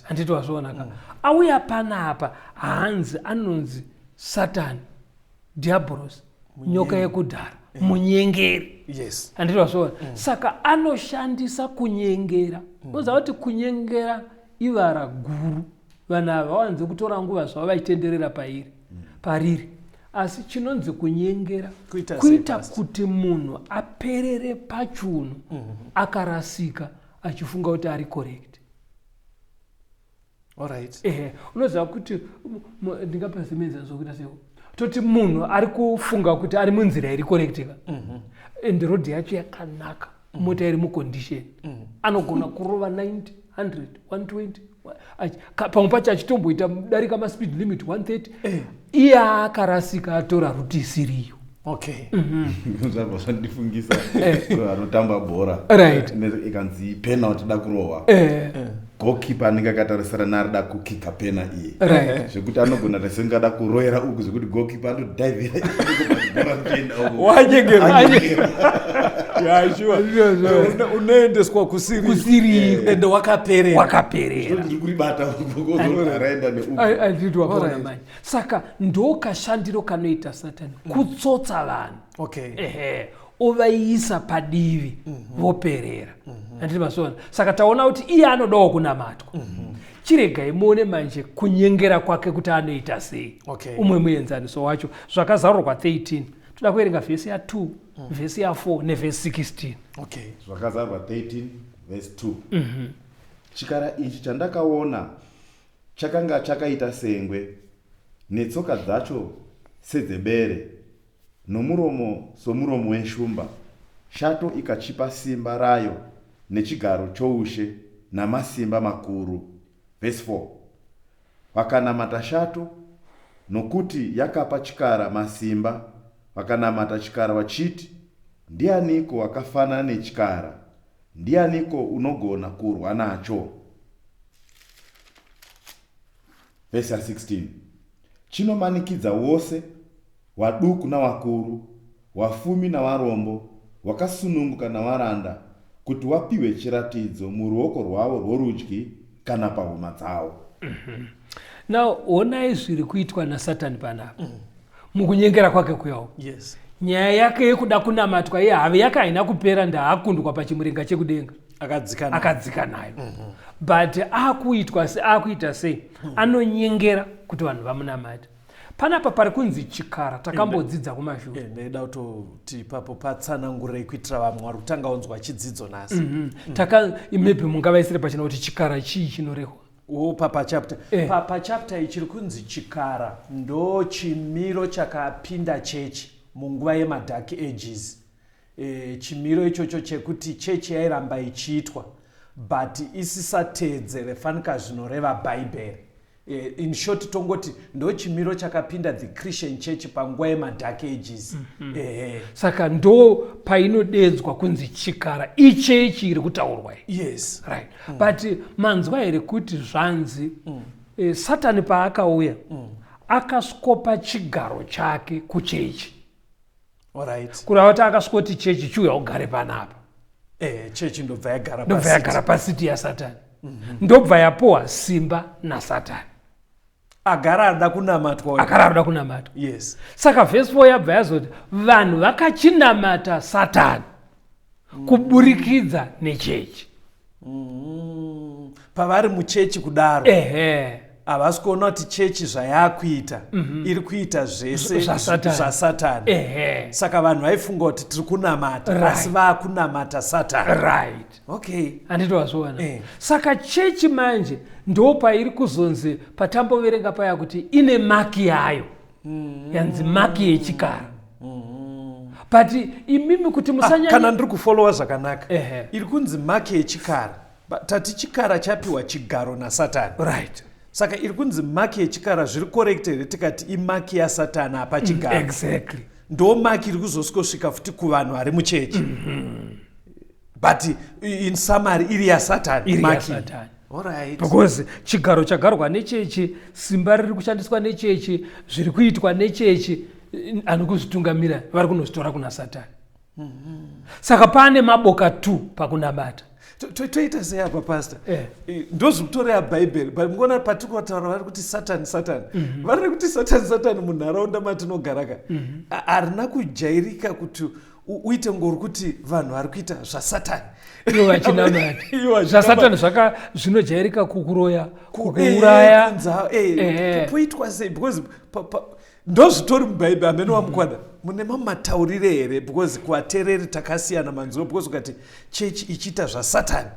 Handiti wazviona ka? Auya panapa, hanzi anonzi Satani, Diablos, nyoka yekudhara, munyengeri. Handiti wazviona? Saka anoshandisa kunyengera. Unoziva kuti kunyengera ivara guru. Vanhu ava vawanze kutora nguva zvavo vachitenderera pairi pariri, asi chinonzi kunyengera Kuita sei, kuita Pastor? Kuti munhu aperere pachunhu akarasika, achifunga kuti ari correct. Ehe, unoziva kuti ndingapa semuenzaniso wekuita sei? Toti munhu ari kufunga kuti ari munzira iri correct ka, and road yacho yakanaka, mota iri mucondition, anogona kurova 90, 100, 120, pamwe pacho achitomboita darika maspeed limit 130. Iye akarasika, atora route isiriyo. Zvabva zvandifungisa vanotamba bhora. Ikanzi penalty, da kurohwa, goalkeeper anenge akatarisana naarida kukika pena iye, zvekuti anogona tasingada kuroyera uku, zvekuti goalkeeper anodhaivhira bhora richienda uku. Wanyengerwa. Anyengerwa. Yeah, sure. Unoendeswa kusiri. Kusiri. Ende wakaperera. Wakaperera. Ndiri kuribata uku, raenda neuku. Anditi wakaona manje? Saka ndo kashandiro kanoita Satani, kutsotsa vanhu. Ehe, ovaisa padivi, voperera. Handiti masoona? Saka taona kuti iye anodawo kunamatwa. Chiregai muone manje kunyengera kwake kuti anoita sei. Umwe muenzaniso wacho, Zvakazarurwa 13, toda kuverenga vhesi ya2, vhesi ya4 nevhesi 16. Zvakazarurwa 13 vhesi 2. Chikara ichi chandakaona chakanga chakaita sengwe, netsoka dzacho sedzebere, nomuromo somuromo weshumba. Shato ikachipa simba rayo nechigaro choushe. namasimba makuru. Vhesi 4. Vakanamata shato nokuti yakapa chikara masimba, vakanamata chikara vachiti, Ndianiko wakafanana nechikara? Ndianiko unogona kurwa nacho? Vhesi ya 16. Chinomanikidza wose, waduku nawakuru, wafumi nawarombo, wakasununguka nawaranda, kuti wapiwe chiratidzo muruoko rwavo rworudyi kana pahuma dzavo. Now honai zviri kuitwa nasatani panapa mukunyengera kwake kuyawo. Yes. Nyaya yake yekuda kunamatwa iye have yake haina kupera, ndaakundwa pachimurenga chekudenga. Akadzika. Akadzika nayo. But akuitwa se akuita sei? Anonyengera kuti vanhu vamunamate. Panapa pari kunzi chikara takambodzidza kumashure. Ndaida kutoti ipapo patsanangurei kuitira vamwe vari kutanga unzwa chidzidzo nhasi. Taka maybe mungavaisire pachena kuti chikara chii chinorehwa. O, pachapter pachapter ichi chiri kunzi chikara ndo chimiro chakapinda chechi munguva yemadark ages. Chimiro ichocho chekuti chechi yairamba ichiitwa but isisateedzere fanika zvinoreva Bhaibheri. In short tongoti ndo chimiro chakapinda the Christian church panguva yemadark ages. Ehe. Saka ndo painodedzwa kunzi chikara, ichechi iri kutaurwa iyi. Yes. Right, but manzwa here kuti zvanzi Satani paakauya akasvikopa chigaro chake kuchechi? Alright. Kureva kuti akasvikoti, "Chechi, chiuya ugare panapa." Chechi ndobva yagara ndobva pasiti. Yagara paseat yaSatani, ndobva yapuwa simba naSatani. Agara ada kunamatwa uyu. Agara arikuda kunamatwa. Saka vhesi 4 yabva yazoti vanhu vakachinamata Satani kuburikidza nechechi. Pavari muchechi kudaro, havasi kuona kuti chechi zvayakuita iri kuita zvese ZvaSatani. zvaSatani. Saka vanhu vaifunga kuti tiri kunamata, asi vaakunamata Satani. Okay. Handiti wazviona? Eh. Saka chechi manje ndo pairi kuzonzi, patamboverenga paya, kuti ine mark yayo, yanzi mark yechikara. But imimi kuti Ah, musanyanya kana ndiri kufollowa zvakanaka, iri kunzi mark yechikara. Tati chikara chapiwa chigaro naSatani. Saka iri kunzi mark yechikara, zviri correct here tikati imark yaSatani apa chigaro? Exactly. Ndo mark iri kuzosvikosvika futi kuvanhu vari muchechi, but in summary iri yaSatani. Iri Mark. yaSatani. Alright. Because chigaro chagarwa nechechi, simba riri kushandiswa nechechi, zviri kuitwa nechechi, ani kuzvitungamira vari kunozvitora kuna Satani. Saka pane maboka 2 pakunamata. Toita sei apa, pastor? Eh. Ndozvikutoreya Bhaibheri, but mukuona patiri kutaura vari kuti Satani, Satani, vari kuti Satani, Satani munharaunda matinogara ka. Harina kujairika kuti uite ngori kuti vanhu vari kuita zvaSatani. Ivo vachinamata. Ivo vachinamata. ZvaSatani zvaka zvinojairika kukuroya, kukuuraya. Poitwa sei? Because ndozvitori muBhaibheri hamene wamukwana mune mamataurire here? Because kuvateereri takasiyana manzwiro, because ukati chechi ichiita zvaSatani,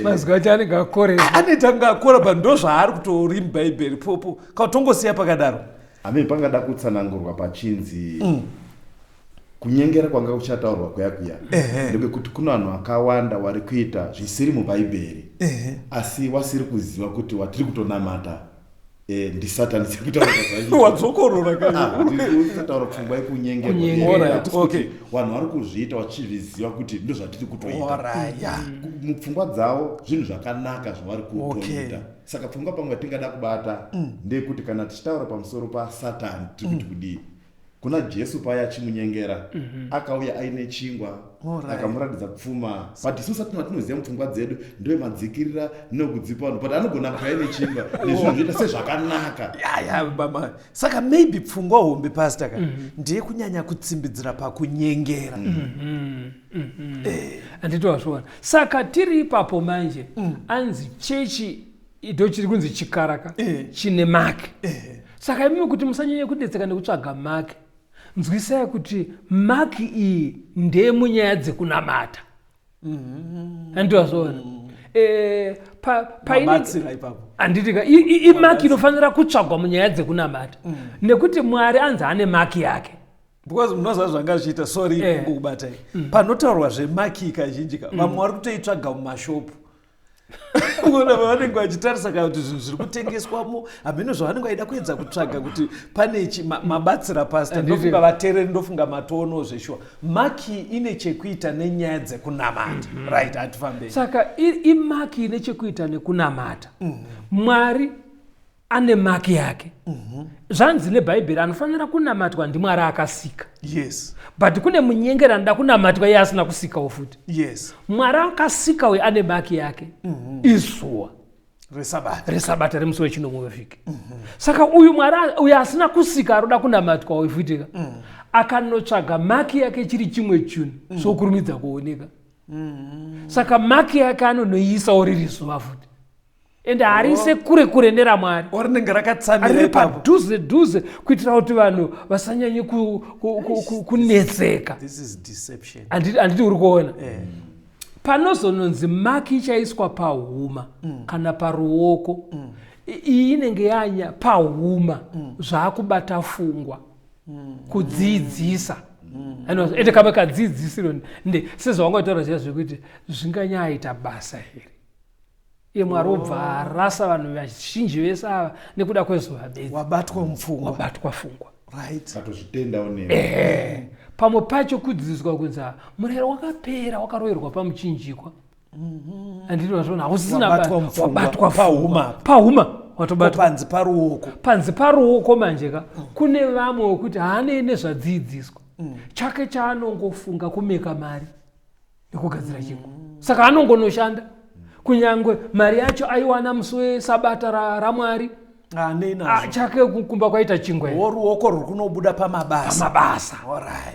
Mazwi acho anenge akoresa. Anoita kunge akora, but ndo zvaari kutori muBhaibheri popo kautongosiya pakadaro. Amene pangada kutsanangurwa pachinzi kunyengera kwanga kuchataurwa kuya kuya ndekekuti kuna vanhu vakawanda vari kuita zvisiri muBhaibheri, asi wasiri kuziva kuti watiri kutonamata ndiSatani, sekutaura kwazvaita. Wadzokorora ka. Ah, ndiri kutaura pfungwa yekunyengerwa. Kunyengerwa. Alright, okay. Vanhu vari kuzviita vachizviziva kuti ndo zvatiri kutoita. Alright, yeah. Mupfungwa dzavo zvinhu zvakanaka zvavari kutoita. Saka pfungwa pamwe yatingada kubata ndeyekuti kana tichitaura pamusoro paSatani, tiri kuti kudii kuna Jesu paya achimunyengera? Akauya aine chingwa, akamuratidza pfuma, but isusu tinoziva mupfungwa dzedu ndoyemadzikirira nekudzipa vanhu, but anogona kuti aine chingwa nezvinhu zvoita sezvakanaka. Ya, mama. Saka maybe pfungwa hombe, pastor, ka ndiye kunyanya kutsimbidzira pakunyengera. Handiti wazviona? Saka tiri ipapo manje, anzi chechi ndo chiri kunzi chikaraka chine mark. Saka imimi kuti musanyanye kudetseka nekutsvaga mark, nzwisai kuti mark iyi ndeyemunyaya dzekunamata. Handiti wazviona? Mabatsira ipapo. Handiti ka imark inofanira kutsvagwa munyaya dzekunamata, nekuti Mwari anzi ane mark yake. Because munoziva zvanga zvichiita, sorry kungokubatai. Panotaurwa zvemaki kazhinji ka, vamwe vari kutoitsvaga mumashopu. Kuona pavanenge vachitarisa kana kuti zvinhu zviri kutengeswamo, hameno zvavanenge vaida kuedza kutsvaga kuti pane chi mabatsira pastor. Ndofunga vateereri, ndofunga matoonawo zveshuwa, maki ine chekuita nenyaya dzekunamata, right? Hatifambei. Saka imaki ine chekuita nekunamata. Mwari ane maki yake. Zvanzi neBhaibheri, anofanira kunamatwa ndiMwari akasika. But kune munyengeri anoda kunamatwa iye asina kusikawo futi. Mwari akasika uyu ane maki yake, izuva resabata. Resabata, remusi wechinomwe wevhiki. Saka uyu Mwari uyu asina kusika aroda kunamatwa uyu futika, akanotsvaga maki yake chiri chimwe chinhu, sokurumidza kuoneka. Saka maki yake anonoiisawo riri zuva futi, ende hariise kure kure neraMwari. O, rinenge rakatsamira Riri ipapo. padhuze dhuze, kuitira kuti vanhu vasanyanye kunetseka. This is deception. Handiti uri kuona panozononzi maki ichaiswa pahuma kana paruoko? Iyi inenge yanya pahuma, zvaakubata fungwa, kudzidzisa. Ende kamwe kadzidzisiro nde sezvawangataura zviya zvekuti zvinganyaita basa here, iye Mwari obva arasa vanhu vazhinji vese ava nekuda kwezuva bedzi? Wabatwa mupfungwa. Wabatwa fungwa. Katozvitendawo newe. Pamwe pacho kudzidziswa kunzi, "Ah, murayiro wakapera, wakaroverwa pamuchinjikwa." Handiti wazviona? Hausisina. Wabatwa mupfungwa. Wabatwa Pahuma. pfungwa. Pahuma watobatwa. Panzi paruoko. Panzi paruoko. Manje ka kune vamwe wekuti haanei nezvadzidziswa, chake chaanongofunga kumeka mari nekugadzira chingwa. Saka anongonoshanda kunyange mari yacho aiwana musi wesabata raMwari. Hanei Ah, nazvo. chake kumba kwaita chingwa here. Wo ruoko ruri kunobuda pamabasa. Pamabasa.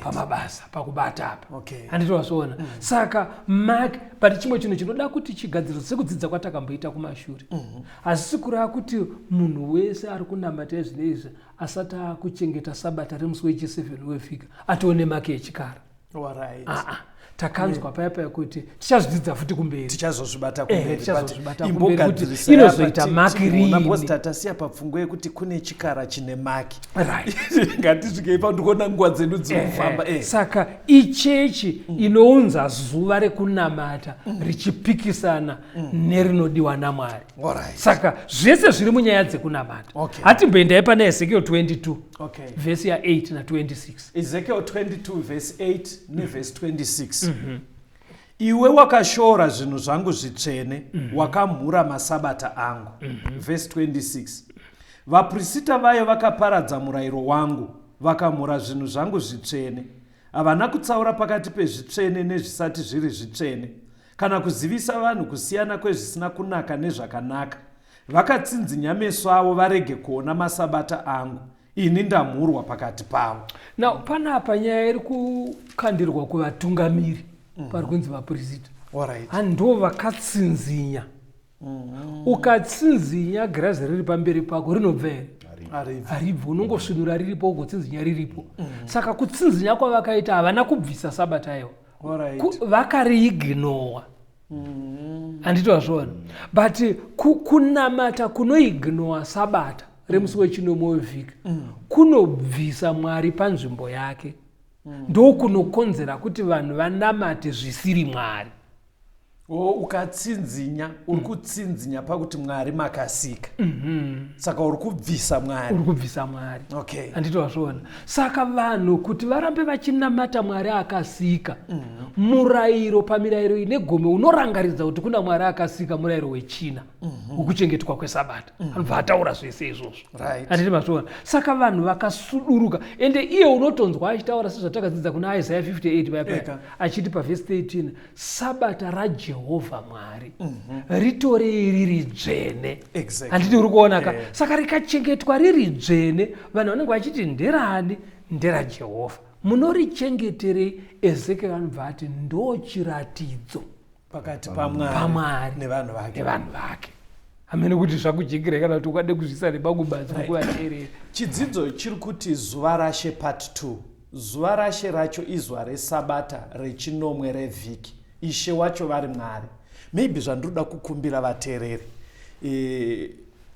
Pamabasa, pakubata apa. Handiti wazviona? Saka mark, but chimwe chinhu chinoda kuti chigadziriswe, sekudzidza kwatakamboita kumashure, hazisi kureva kuti munhu wese ari kunamata izvi neizvi asati akuchengeta sabata remusi wechi7 wevhiki atione maki yechikara. Aa, takanzwa paya paya kuti tichazvidzidza futi kumberi. Tichazozvibata kumberi. Tichazozvibata But kumberi kuti imbogadzirisai inozoita apa maki timboona, because riini. tatasiya papfungwa yekuti kune chikara chine maki. Ngatisvikei pa, ndikuona nguva dzedu dziri kufamba. Saka ichechi inounza zuva rekunamata richipikisana nerinodiwa naMwari. Saka zvese zviri munyaya dzekunamata. Hatimboendai pana Ezekiel 22, vhesi ya8 na26. Ezekiel 22 vhesi 8 nevhesi 26. Iwe wakashora zvinhu zvangu zvitsvene, wakamhura masabata angu. Vhesi 26: Vaprista vayo vakaparadza murayiro wangu, vakamhura zvinhu zvangu zvitsvene. Havana kutsaura pakati pezvitsvene nezvisati zviri zvitsvene, kana kuzivisa vanhu kusiyana kwezvisina kunaka nezvakanaka. Vakatsinzinya meso avo varege kuona masabata angu. Ini ndamhurwa pakati pavo. Now panapa nyaya iri kukandirwa kuvatungamiri, pari kunzi vaprista. Handoo vakatsinzinya. Ukatsinzinya girazi riri pamberi pako, rinobva here? Aribvi. Haribvi. Unongosvinura riripo, ugotsinzinya riripo. Saka kutsinzinya kwavakaita, havana kubvisa sabata iwo. Vakariignowa, handiti wazviona? But kunamata kunoignowa sabata remusi wechinomwe wevhiki kunobvisa Mwari panzvimbo yake. Ndokunokonzera kuti vanhu vanamate zvisiri Mwari. O, ukatsinzinya, uri kutsinzinya pakuti Mwari makasika, saka uri kubvisa Mwari. Uri kubvisa Mwari. Handiti wazviona? Saka vanhu kuti varambe vachinamata Mwari akasika, murayiro pamirayiro ine gumi unorangaridza kuti kuna Mwari akasika, murayiro wechina wekuchengetwa kwesabata, anobva ataura zvese izvozvo. Handiti mazviona? Saka vanhu vakasuduruka. Ende iye unotonzwa achitaura sezvatakadzidza kuna Isaya 58 paya paya, achiti pavhesi 13, "Sabata raJehovha Mwari ritorei riri dzvene." Handiti uri kuona ka? Saka rikachengetwa riri dzvene, vanhu vanenge vachiti nderani? NderaJehovha. Munorichengeterei? Ezekiel anobva ati ndo chiratidzo pakati paMwari paMwari nevanhu vake. Nevanhu vake. Hamene kuti zvakujekerei kana kuti ukade kuzvisa nemakubanzi kuvateereri. Chidzidzo chiri kuti zuva raShe part 2. Zuva raShe racho izuva resabata rechinomwe revhiki, Ishe wacho vari Mwari. Maybe zvandiroda kukumbira vateereri,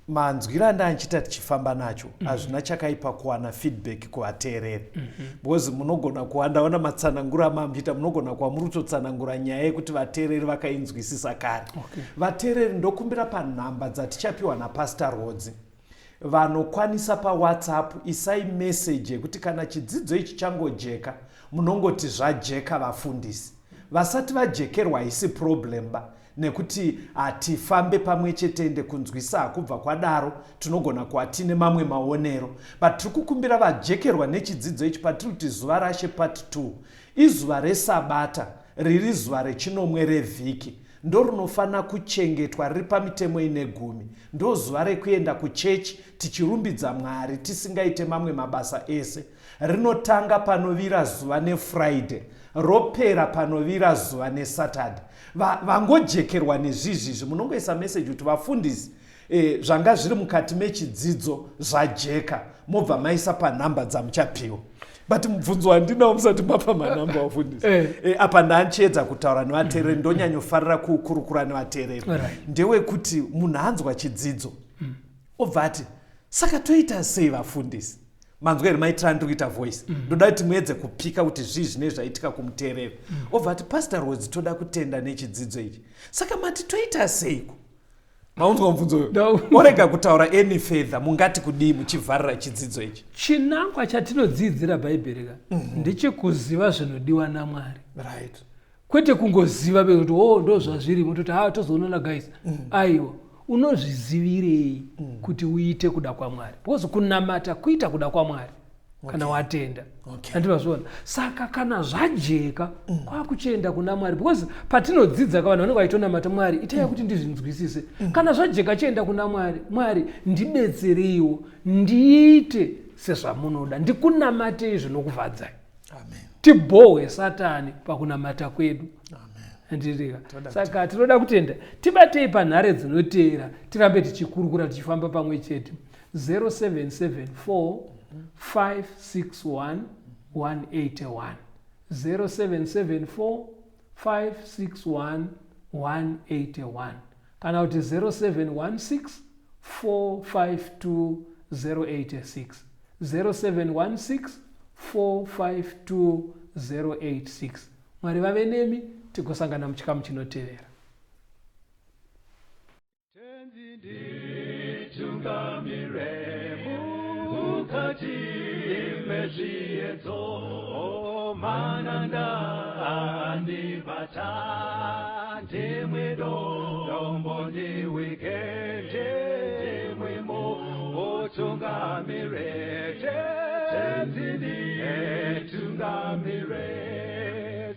Manzwiro andandichiita tichifamba nacho, hazvina chakaipa kuwana feedback kuvateereri, because munogona kuva, ndaona matsananguro amamuchiita, munogona kuva muri kutotsanangura nyaya yekuti vateereri vakainzwisisa kare. Vateereri, ndokumbira panhamba dzatichapiwa naPastor Rodzi, vanokwanisa paWhatsApp, isai meseji yekuti kana chidzidzo ichi changojeka, munongoti zvajeka vafundisi. Vasati vajekerwa, haisi problem ba, nekuti hatifambe pamwe chete, ende kunzwisa hakubva kwadaro, tinogona kuva tine mamwe maonero. But tiri kukumbira vajekerwa nechidzidzo ichi, patiri kuti zuva rashe part 2, izuva resabata, riri zuva rechinomwe revhiki, ndo rinofanira kuchengetwa riri pamitemo ine gumi. Ndo zuva rekuenda kuchechi tichirumbidza Mwari, tisingaite mamwe mabasa ese. Rinotanga panovira zuva neFriday, ropera panovira zuva neSaturday. Vangojekerwa nezvizvizvi, munongoisa meseji kuti vafundisi, zvanga zviri mukati mechidzidzo zvajeka, mobva maisa panhamba dzamuchapiwa. But mubvunzo wandinawo musati mapa manhamba, vafundisi, apa ndanchiedza kutaura nevateereri, ndonyanyofarira kukurukura nevateereri, ndewekuti munhu anzwa chidzidzo, obva ati, "Saka toita sei, vafundisi?" Manzwa here maitira andiri kuita voice? Ndoda kuti muedze kupika kuti zvii zvine zvaitika kumuteereri. Obva ati, "Pastor Rhodes, toda kutenda nechidzidzo ichi. Saka mati toita seiko?" Maunzwa mubvunzo uyo? No. Orega kutaura any further, mungati kudii muchivharira chidzidzo ichi? Chinangwa chatinodzidzira Bhaibheri ka ndechekuziva zvinodiwa naMwari, kwete kungoziva bekuti o ndo zvazviri, mototi ha, tozoonana guys. Aiwa, unozvizivirei kuti uite kuda kwaMwari? Because kunamata kuita kuda kwaMwari kana watenda. Handivazviona. Saka kana zvajeka, kwakuchienda kuna Mwari, because patinodzidza ka, vanhu vanenge vachitonamata, "Mwari, itai kuti ndizvinzwisise." Kana zvajeka, chienda kuna Mwari. "Mwari, ndibetsereiwo ndiite sezvamunoda, ndikunamatei zvinokufadzai." Amen. Tibhohwe Satani pakunamata kwedu. Handitika? Saka tinoda kutenda. Tibatei panhare dzinoteera, tirambe tichikurukura, tichifamba pamwe chete: 0774 561 181, 0774 561 181, kana kuti 0716 452 086, 0716 452 086. Mwari vave nemi, tigosangana muchikamu chinotevera. Tenzi nditungamire mukati mezviedzo, mananda andibata, ndimwe dombo ndiwike, ndimwe mutungamire. Tenzi nditungamire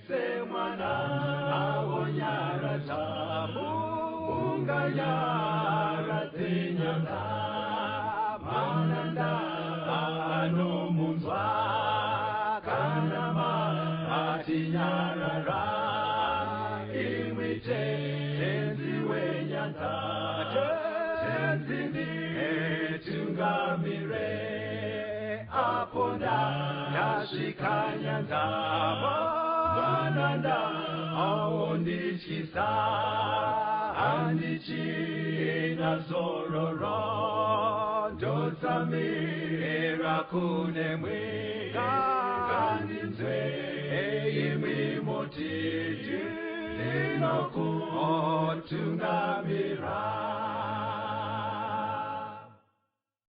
semwana awonyaradza, munganyaradze nyanza, mananda anomunzwa kana matinyarara. Imwi Tenzi wenyanza, Tenzi nditungamire apo ndasvika nyanza, mananda aondityisa, handichina zororo, ndotsamira kunemwe, ngandinzwe imwi moti ndinokutungamira.